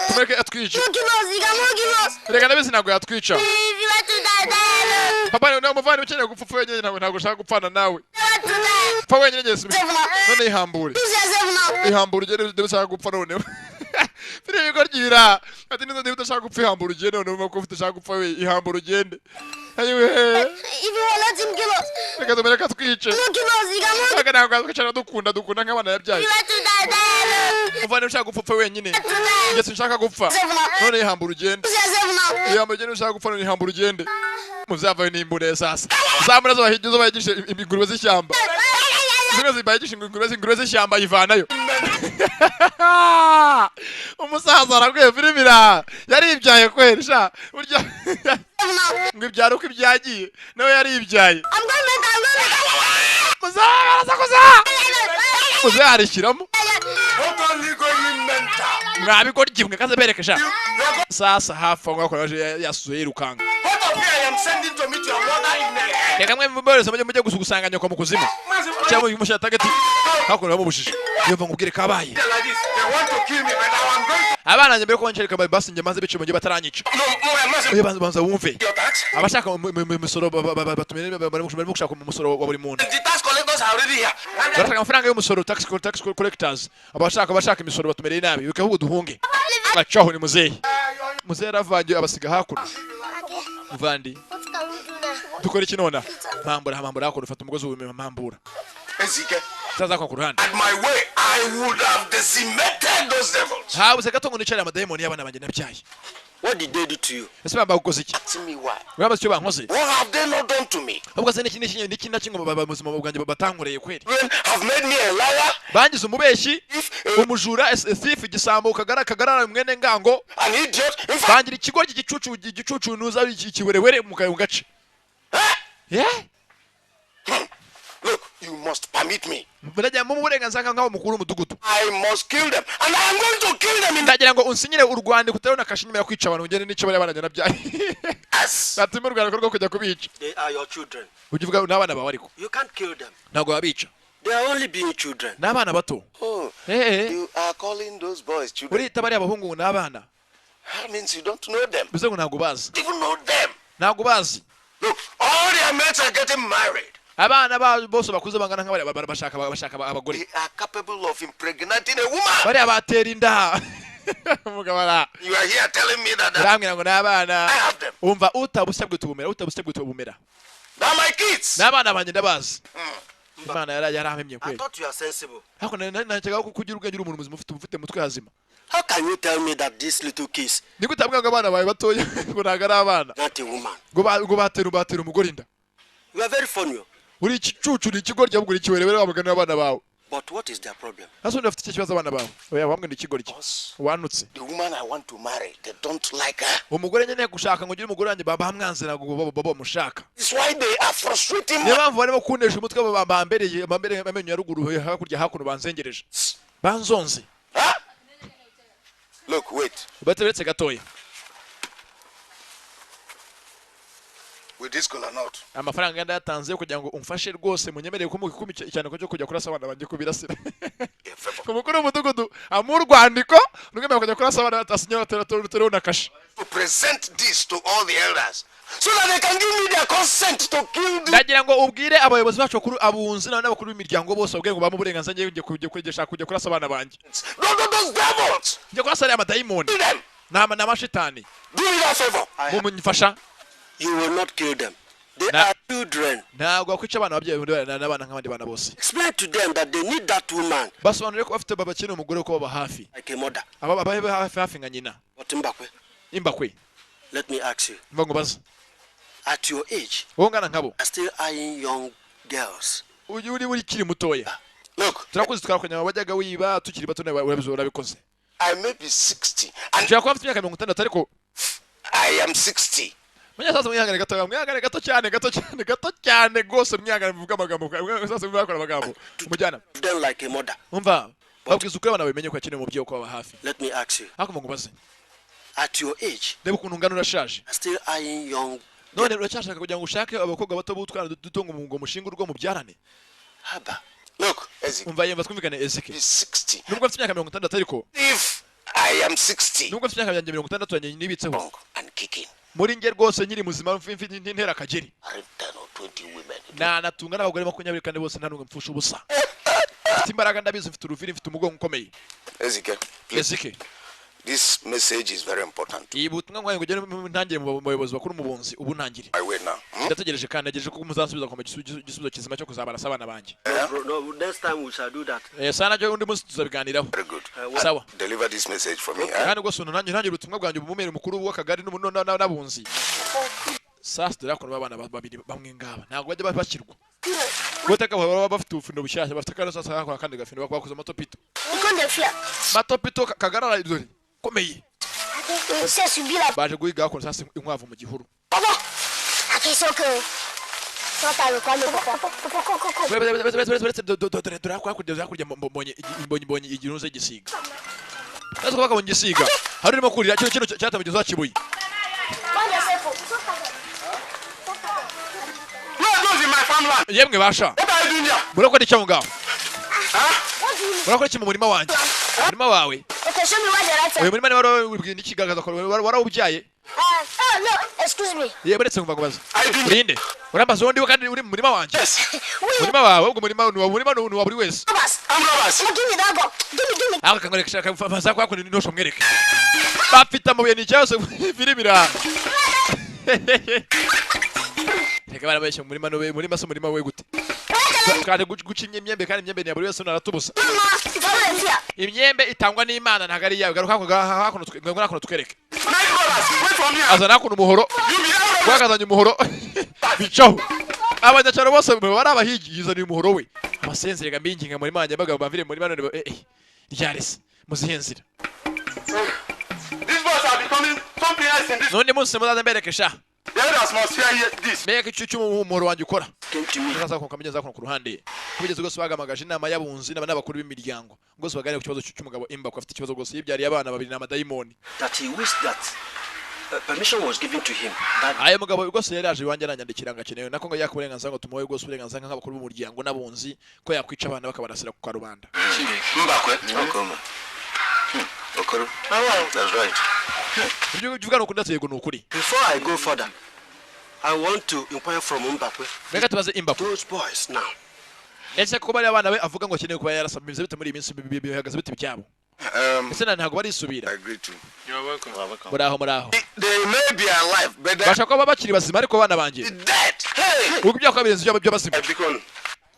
Tumureke atwice. Don't kill us. He cannot kill us. Reka, ndabizi ntabwo yatwica. If you want to die, die alone. Papa niwe muvandimwe ukeneye gupfa, upfa wenyine. Ntabwo ushaka gupfana nawe. You want to die. Pfa wenyine ngeze. Save now. None ihambure. Lose yourself now. Ihambure ugende niba ushaka gupfa. Noneho biriya bigoryi bira ati niba udashaka gupfa, ihambure ugende. Noneho ko udashaka gupfa we, ihambure ugende. Ayiwe. If you want, let him kill us. Reka tumureke atwice. Don't kill us. He cannot. Reka, ntabwo yatwica. Dukunda, dukunda nk'abana yabyaye. If you want to die, die alone. Muvandimwe ushaka gupfa, upfa wenyine. To die. Njye sinshaka gupfa. Save now. None ihambure ugende. Lose yourself now. Ihambure ugende. Ushaka gupfa, none ihambure ugende. Muzavayo n'imbunda sasa zamura z'abahigi zo bayigishe ingurube z'ishyamba, zimwe zibayigisha ingurube z'ishyamba, yivanayo. Umusaza aragwiye. Firimira yaribyaye kweri sha burya. Save now. Ngo ibyara uko ibyagiye, nawe yaribyaye. I'm going mental. I'm going mental. Muzehe barasakuza, muzehe arishyiramo. Not only going mental. Mwabigoryi mwe, kaze bereke sha. You are going, Sasa hafi aho ngaho yaje yasuye yirukanga. Both of you I am sending to meet your mother in the Reka mwe mbohereze mujye gusanga nyoko mu kuzimu cyangwa umushyira tageti hakuno bamubujije. Yumva ngubwire kabaye. Like this. They want to kill me, but now I'm going to. Abana banjye, mbere ko bancereka basi njye maze bice mu gihe bataranyica. No, no, I must. Oya, banza banza wumve. Your tax? Abashaka imisoro batumire, barimo gushaka umusoro wa buri muntu. The tax collectors are already here. And Barashaka amafaranga y'umusoro, tax collectors. Abashaka imisoro batumereye nabi, bikavuga duhunge. Bacaho ni muzehe. Muzehe yaravangiye abasiga hakuno. Muvandi. What can we do now? Dukora iki nona? Mpambura, mpambura hakuno, ufata umugozi w'umuma, mpambura. Ezike, Sasa ku ruhande. At my way, I would have decimated those devils. Habuze gato ngo nicare amadayimoni y'abana banjye nabyaye. What did they do to you? Ese bamba gukoze iki? Ask me why. Urabaza icyo bankoze? What have they not done to me? Ahubwo se n'iki n'iki n'iki na kimwe mu buzima bwanjye batankoreye kweri? Children have made me a liar, Bangize umubeshyi, thief, umujura, thief, igisambo, kagara kagarara mwene ngango. an idiot. In fact, Bangira ikigoryi, igicucu, igicucu nuza ikiwerewere mu gace. Yeah? Look, you must permit me. Murajya mu burenganzira nkaho mukuru w'umudugudu. I must kill them. And I am going to kill them in Ndagira ngo unsinyire urwandiko utarabona kashe nyuma yo kwica abantu, ngende nice bariya bana nabyaye. Yes. Natuma urwandiko rwo kujya kubica. They are your children. Ujya uvuga n'abana bawe, ariko You can't kill them. ntabwo babica. They are only being children. Ni abana bato. Oh, Eh, you are calling those boys children. Urita bariya abahungu ngo ni abana? That means you don't know them. Bivuze ngo ntabwo bazi. You don't even know them. Ntabwo bazi. Look, all their mates are getting married. Abana ba bose bakuze bangana nk'abariya bashaka abagore. They are capable of impregnating a woman. Bariya batera inda. Umugabo ara You are here telling me that urambwira ngo ni abana. I have them. Umva, utabusya bwita ubumera, utabusya bwita ubumera. They're my kids. Ni abana banjye, ndabazi. Imana yarampemye I kweli. thought you are sensible. Ariko najyaga ko kugira ubwenge, uri umuntu muzima, ufite umutwe hazima. How can you tell me that these little kids Niko utabwira ngo abana bawe batoya ngo ntabwo ari abana, not a woman? ngo batera umugore inda? You are very funny. Oh. Uri igicucu, ni ikigoryi, ahubwo uri ikiwerewere wamugana abana bawe. But what is their problem? Hasi undi bafite icyo kibazo abana bawe? Oya, wambwe ni ikigoryi. Because Wanutse. the woman I want to marry, they don't like her. Umugore nyine gushaka ngo ugire umugore wanjye bamwanze, ntabwo baba bamushaka. It's why they are frustrating Niyo me. mpamvu barimo kunesha umutwe, bambereye amenyo ya ruguru hakurya hakuno, banzengereje, banzonze. Huh? Look, wait. Bateretse gatoya. With this kola nut, Amafaranga ndayatanze kugira ngo umfashe rwose, munyemerere kumpa icyandiko cyo kujya kurasa abana banjye, kubirasira. A favor. Ku mukuru w'umudugudu amuha urwandiko rwemewe kujya kurasa abana, batasinya bateraho na kashe. To present this to all the elders so that they can give me their consent to kill the Ndagira ngo ubwire abayobozi bacu bakuru, abunzi n'abakuru b'imiryango bose, babwire ngo bamuhe uburenganzira, ngiye kujya kurasa abana banjye. Those devils. Njye kurasa ariya madayimoni. Kill them. Ni amashitani. Do me that favor. Mumufasha. You will not kill them. They are children. Ntabwo wakwica abana babyeyi n'abana nk'abandi bana bose. Explain to them that they need that woman Basobanurire ko bafite bakeneye umugore wo kubaba hafi, like a mother. aba ababe hafi hafi nka nyina. But Mbakwe, Imbakwe, let me ask you. mva ngo baze. At your age, Wowe ungana nkabo, are still eyeing young girls. uyu uri ukiri mutoya. Look, Turakuzi, twarakunyama, wajyaga wiba tukiri bato, nawe urabikoze. I may be 60 and Nshobora kuba mfite imyaka 60, ariko I am 60. Munya sasa, mwihangane gato, mwihangane gato cyane, gato cyane, gato cyane rwose, mwihangane muvuge amagambo sasa, mwakora amagambo umujyana. Them like a mother. Umva, babwiza ukuri abana babimenye ko akeneye umubyeyi wo kubaba hafi. Let me ask you. Ariko ngo ubaze. At your age, Reba ukuntu ungana, urashaje. are still eyeing young. None uracyashaka kugira ngo ushake abakobwa bato b'utwana duto ngo mushinge urugo mubyarane? Haba. Look, Ezek, Umva yemva, twumvikane, Ezeke. be 60. Nubwo mfite imyaka 60, ariko If I am 60, nubwo mfite imyaka yanjye 60 yanjye nibitseho, strong and kicking, muri nge rwose nkiri muzima, mfite ntera akageri, married 10 or 20 women. nanatunga n'abagore 20 kandi bose nta n'umwe mpfusha ubusa. Mfite imbaraga, ndabizi, mfite uruviri, mfite umugongo ukomeye. Ezeke, please, Ezeke, this message is very important. Iyi butumwa ngo ugende ntangire mu bayobozi bakuru mu bunzi ubu ntangire. I wait now. Hmm? Ndategereje kandi ntegereje ko muzansubiza kumpa igisubizo kizima cyo kuzabarasa abana banjye. No, bro, no, next time we shall do that. Eh, sana nacyo undi munsi tuzabiganiraho. Very good. Sawa. Deliver this message for me. Eh? Kandi rwose ubu nanjye ubutumwa bwanjye ubumere mukuru w'akagari n'abunzi. Sasa dore hakuno abana babiri bamwe ngaba ntabwo bajya bashyirwa guteka, baba bafite ubufindo bushyashya bafite, kandi sasa hakuno akandi gafindo bakoze amatopito. You can't dey fear. Matopito kagarara dore komeye. C'est subi la. Baje guhiga hakuno sasa inkwavu mu gihuru. Papa. Okay, so que. Toi, t'as le quoi, le papa? Papa, papa, papa. Uretse dore dore hakurya mbonye igiruze igisiga. Sasa bakabonye igisiga, hari urimo kurira kino kino cyatamugize kibuye. Moi, je sais pas. Who are those in my farmland? Yemwe basha. What are you doing there? Murakora iki aho ngaho? What do you mean? Murakora iki mu murima wanjye, murima wawe? Okay, show me where the right Uyu side. murima ni wari n'ikigaragaza ko warawubyaye. Oh, no, excuse me. Yewe, uretse nkumva nkubaza. Are you doing Urinde urambaza undi we kandi uri mu murima wanjye? Yes. Oui, Murima wawe ubwo murima ni uwa murima ni uwa buri wese. Thomas. I'm robbers. No, give me that gun. Give me, give me. Ako kangwereka shaka baza kwa kundi nosho mwereke bafite amabuye ni ikibazo filimi ira reka barabeshya mu murima no murima se umurima we gute? Where the Twaje guca imyembe, kandi imyembe ni ya buri wese, naratubusa. Imyembe itangwa n'Imana, ntabwo ari iyawe. Garuka hakuno, hakuno twereke. Azana hakuno umuhoro, rwakazanye umuhoro bicaho. Abanyacyaro bose bari abahigi, yizaniye umuhoro we. Abasenzerega mbinginga muri manje bagabo bamvire muri bano, eh eh, ryarese muzihe nzira. These boys are becoming something else in this. N'undi munsi muzaze mbereke sha. The elders must hear this. Mbega icyo cy'umuhoro wanjye ukora. Came to me. Azaza kukamenya kuno ku ruhande kugeza rwose bagamagaje inama y'abunzi n'abakuru b'imiryango, rwose baganira ku kibazo cy'umugabo Imba, ko afite ikibazo rwose, yibyariye abana babiri n'amadayimoni. That he wished that permission was given to him. That Ayo mugabo rwose yari yaje iwanjye aranyandikira ngo akenewe nako ngo yaka uburenganzira, ngo tumuhe rwose uburenganzira nk'abakuru b'umuryango n'abunzi, ko yakwica abana bakabarasira ku karubanda. Mbakwe. Okoma. Okoro. That's right. Ibyo uvuga ni ukuri, ndetse yego ni ukuri. Before I go further, I want to inquire from Mbakwe. Reka tubaze Imbakwe. Those boys now. Ese ko bari abana be avuga ngo akeneye kuba yarasa, bimeze bite muri iyi minsi, bihagaze bite ibyabo? Ese ntabwo barisubira? I agree too. You're welcome. Muraho, muraho. They may be alive, but they're Bashaka kuba bakiri bazima, ariko abana banjye dead. Hey! ubwo ibyago birenze ibyabo by'abazima. Bikon.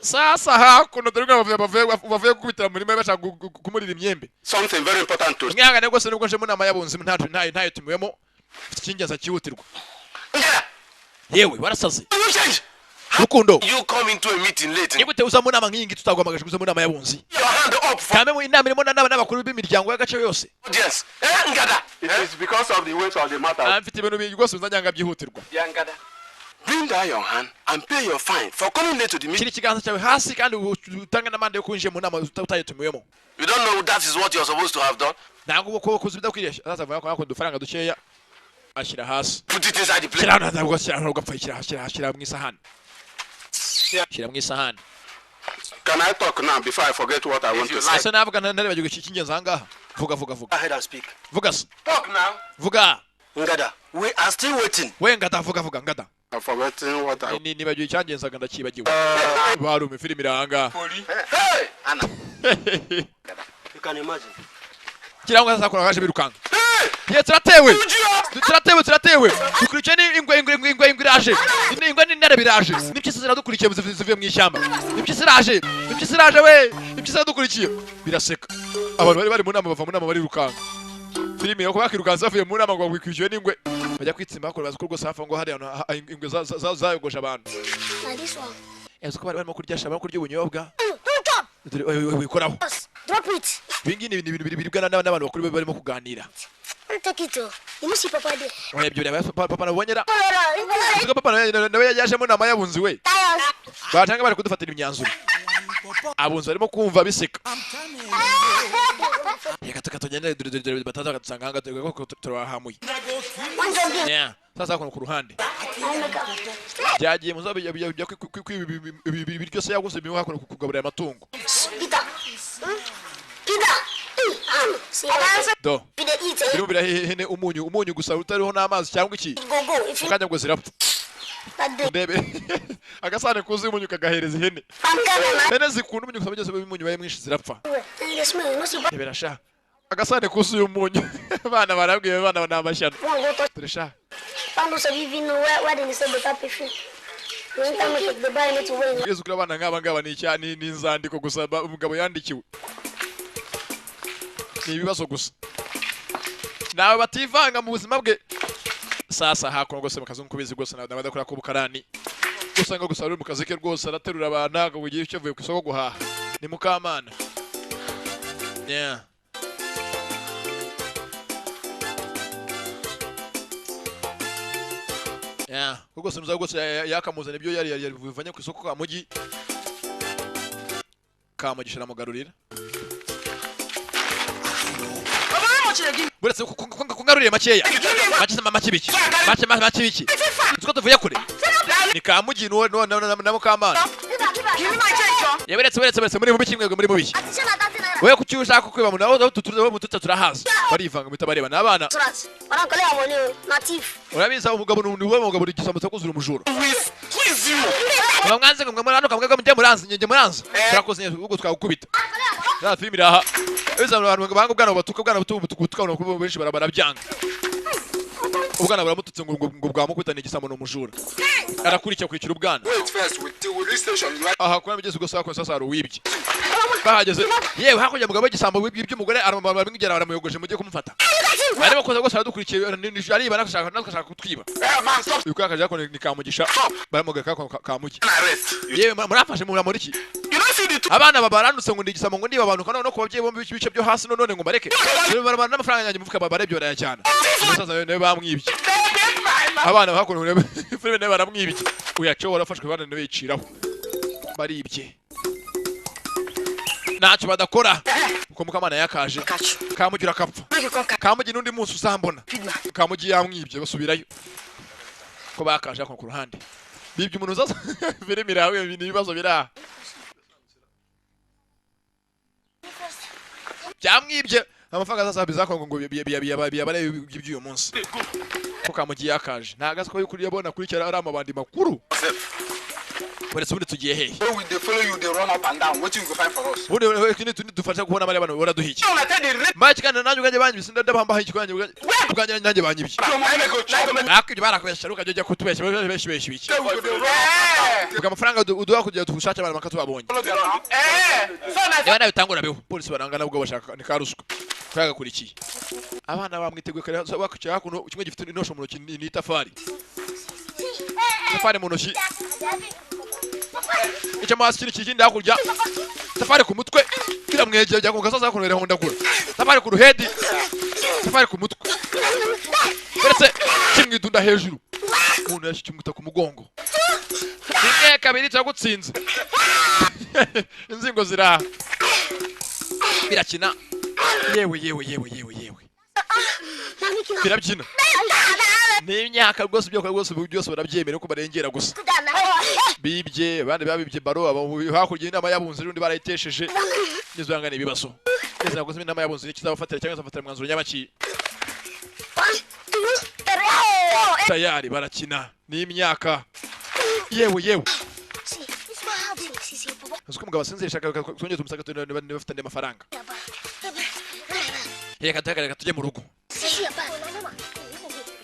Sasa hakuno dore ko bavuye gukubitira mu murima, bashaka kumurira imyembe. Something very important to Mwihangane rwose, nubwo nje mu nama y'abunzi ntayo ntayo tumiwemo, mfite icy'ingenzi cyihutirwa. Yeah. Yewe, warasaze. You change. Rukundo. You come into a meeting late. Ni gute uza mu nama nk'iyi ngiyi tutaguhamagaje, uza mu nama y'abunzi? Your hand up for Kame mu inama irimo n'abakuru b'imiryango y'agace yose. audience. Eh, Ngada. It is because of the weight of the matter. Ah, mfite ibintu rwose bizanyanga byihutirwa. Yangada. Bring down your hand and pay your fine for coming late to the meeting. Shyira ikiganza cyawe hasi kandi utange n'amande yo kwinjiye mu nama utayitumiwemo. You don't know that is what you're supposed to have done. Ntabwo uba ukoze ibidakwiriye. Sasa avuga ko yakunda udufaranga dukeya, ashyira hasi. Put it inside the plate. Shyira hano, ntabwo shyira hano ugapfa, shyira, shyira, shyira mu isahani, shyira mu isahani. Can I talk now before I forget what I want to say? Ese navuga ntaribagirwa iki cy'ingenzi aha ngaha? Vuga, vuga, vuga. Go ahead and speak. Vuga se. Talk now. Vuga. Ngada, we are still waiting. We Ngada, vuga, vuga Ngada. I've forgotten what I. Nibagiwe icyangenzaga, ndakibagiwe. Barume filimi iri aha ngaha. Hey! Anna. You can imagine. Kira ngo sasa kaje birukanka. Ye, turatewe, turatewe, turatewe! Dukurikiye n'ingwe, ingwe, ingwe, ingwe, ingwe iraje! Ingwe n'intare biraje, n'impyisi ziradukurikiye, zivuye mu ishyamba. Impyisi iraje, impyisi iraje we, impyisi iradukurikiye! Biraseka. Abantu bari bari mu nama bava mu nama barirukanka. Filimi yo bakirukansa bavuye mu nama ngo bakurikiwe n'ingwe, bajya kwitsimba bakora, bazi ko rwose hafi aho ngo hari ahantu ingwe zayogoje abantu. Now this one. Uzi ko bari barimo kurya sha, barimo kurya ubunyobwa. Don't drop. Dore wikoraho. Drop it. Ibi ngibi ni ibintu biribwa n'abantu bakuru barimo kuganira. Don't take it. Oh. You must see Papa there. Oya, ibyo bireba papa nabonye ra. No, no, no. Uzi ko papa nawe yaje mu nama y'abunzi we, batanga bari kudufatira imyanzuro. Abunzi barimo kumva biseka. Reka tuka tugende, dore dore dore bataza bakadusanga aha ngaha kuko turabahamuye. One drop there. Yeah. Sasa kuno ku ruhande byagiye muza bijya ibiryo se yaguze bimwe hakuno kugaburira amatungo. Peter. Peter. See, Do. Peter eat. Eh? Birimo birahene umunyu, umunyu gusa utariho n'amazi cyangwa iki. Go, go. If you Mu kanya ngo zirapfa. that day. Ndebe agasahane kuzuye umunyu kagahereza ihene. I'm coming, man. Ihene zikunda umunyu gusa, bigeze umunyu ubaye mwinshi zirapfa. And the smell, you know, see, Rebera sha, agasahane kuzuye umunyu. Abana barabwiye, abana ni amashyano. One go touch. Dore sha. Found us even know where they sell better perfume. One time we they buy me to wear. Ubwiza ukuri, abana nk'aba ngaba ni icya ni inzandiko gusa umugabo yandikiwe, ni ibibazo gusa nawe bativanga mu buzima bwe. Sasa hakuno rwose mu kazungu kubizi rwose nawe adakora ko bukarani, usanga gusa ari mu kazi ke rwose, araterura abantu ngo ugiye icyo avuye ku isoko guhaha. Ni Mukamana, yeah. Yeah. Kuko rwose muzago rwose yakamuzana ibyo yari bivanye ku isoko ka mugi Kamugisha aramugarurira. Buretse kungaruriye makeya, make se, make biki, make make biki? Uzi ko tuvuye kure? Ni Kamugi nuwo na Mukamana. Yewe, buretse, buretse, buretse! Muri mubi kimwe, muri mubi. Wewe kuki ushaka kwiba mu nawe? Tutuze mu tuta turahaza, barivanga muhita bareba n'abana. Urabizi umugabo ni uwo mugabo igisambo cyo kuzura umujura. Mwa mwanze ngo muranuka mwebwe mujye muranze, njye muranze turakoze ubwo twagukubita. Za filimi iraha biza abantu banga ubwana, batuka ubwana, butuka butuka, benshi barabyanga. Ubwana buramututse ngo bwamukubita, ni igisambo, ni umujura. Arakurikira, akurikira ubwana. Wait first, till we reach station. You are Aha kuri mugezi gusa hakuno sasa hari uwibye bahageze. Yewe, hakurya mugabo w'igisambo wibye iby'umugore aramwigera, baramuyogoje, mujye kumufata. Arimo kuza rwose, aradukurikiye, ariba, natwe ashaka kutwiba. Hey, man, stop. Uyu kakaje ko ni Kamugisha, baramugaga Kamugi. Arrest. You, Yewe, murafashe muramura iki? you don't see the two. Abana babarandutse ngo ndi igisambo, ngo ndiba abantu, kandi no ku babyeyi bombi b'ibice byo hasi. None ngo mbareke barabana n'amafaranga yanjye mu mufuka, barebye barayajyana. Umusaza nawe bamwibye. Abana hakuno filime nawe baramwibye. Uyaco warafashwe, bana nawe yiciraho, baribye, ntacyo badakora uko Mukamana yakaje. Catch. Kamugi urakapfa. Make you come catch. Kamugi n'undi munsi uzambona. Kamugi yamwibye, basubirayo ko bakaje hakuno ku ruhande bibye umuntu uzaza. Filime irawe ni ibibazo biraha, byamwibye amafaranga sasa bizakongo ngo biyabare by'uyu munsi ko Kamugi yakaje. Ntago azi ko yuko yabona kurikira ari amabandi makuru. Uretse ubundi tugiye hehe? We dey follow you, they run up and down. Wetin you go find for us? Ubundi ikindi dufasha kubona bariya bantu baraduha iki? Una tell the rape. Mike, kandi nanjye ubwanjye banyibye, ndabambaho iki? Ubwanjye nanjye banyibye. Ariko ibyo barakubeshya, ukajya ujya kutubeshya benshi benshi biki? Ubwo amafaranga uduha kugira tugushake abantu bakatubabonye. Niba nawe utangura biho polisi baranga nabwo bashaka ni ka ruswa kayagakurikiye. Abana bamwiteguye kare bakwicaye hakuno, kimwe gifite inosho mu ntoki, ni itafari, itafari mu ntoki, icyo hasi kiri kikindi hakurya, itafari ku mutwe kiramwegera jya ku gasozi hakuno irahondagura, itafari ku ruhedi, itafari ku mutwe, uretse kimwidunda hejuru, umuntu yashyikimuta ku mugongo. Rimwe, kabiri, turagutsinze. Inzingo ziraha birakina. Yewe, yewe, yewe, yewe, yewe, birabyina n'imyaka rwose, ibyo rwose byose barabyemera ko barengera gusa bibye abandi, babibye baro abo hakurya. Inama y'abunzi n'undi barayitesheje nizo yangana ibibazo ndetse ntabwo inama y'abunzi n'ikizabafatira cyangwa izafatira umwanzuro nyabaki. Tayari barakina n'imyaka. Yewe, yewe, uzi ko umugabo asinzirisha, twongeye tumusaka niba bafite andi mafaranga. Reka duhagarare tujye mu rugo.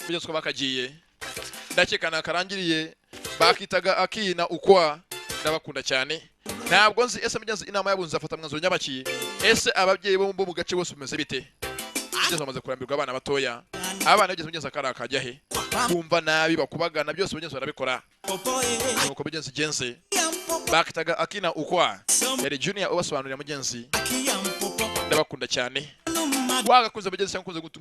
Byose uko bakagiye, ndakeka nakarangiriye bakitaga akina ukwa. Ndabakunda cyane. Ntabwo nzi ese mugenzi inama y'abunzi afata umwanzuro nyabaki? Ese ababyeyi bo mu gace bose bimeze bite? Byose bamaze kurambirwa abana batoya. Abana bageze mugenzi akari akajya he kumva nabi, bakubagana byose, mugenzi barabikora. Nuko mugenzi genze bakitaga akina ukwa. Yari Junior ubasobanurira. Mugenzi, ndabakunda cyane. Wagakunze mugenzi cyangwa ukunze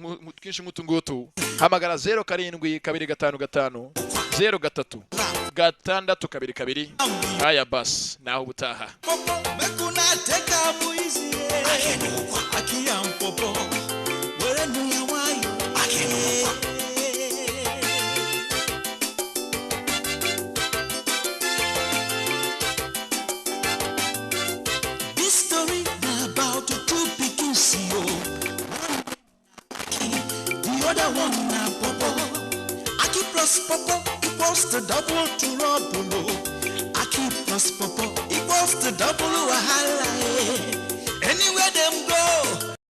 twinshi nk'utu ngutu, hamagara 0725503622. Haya basi, naho ubutaha. Make una take am easy. Aki and Popo. Were nu ya wayo. This story na about two pikins yo. One Aki, the other one na Popo. Aki plus Popo equals to double trouble. Oh. Aki plus Popo equals to double wahala. Eh. Anywhere them go.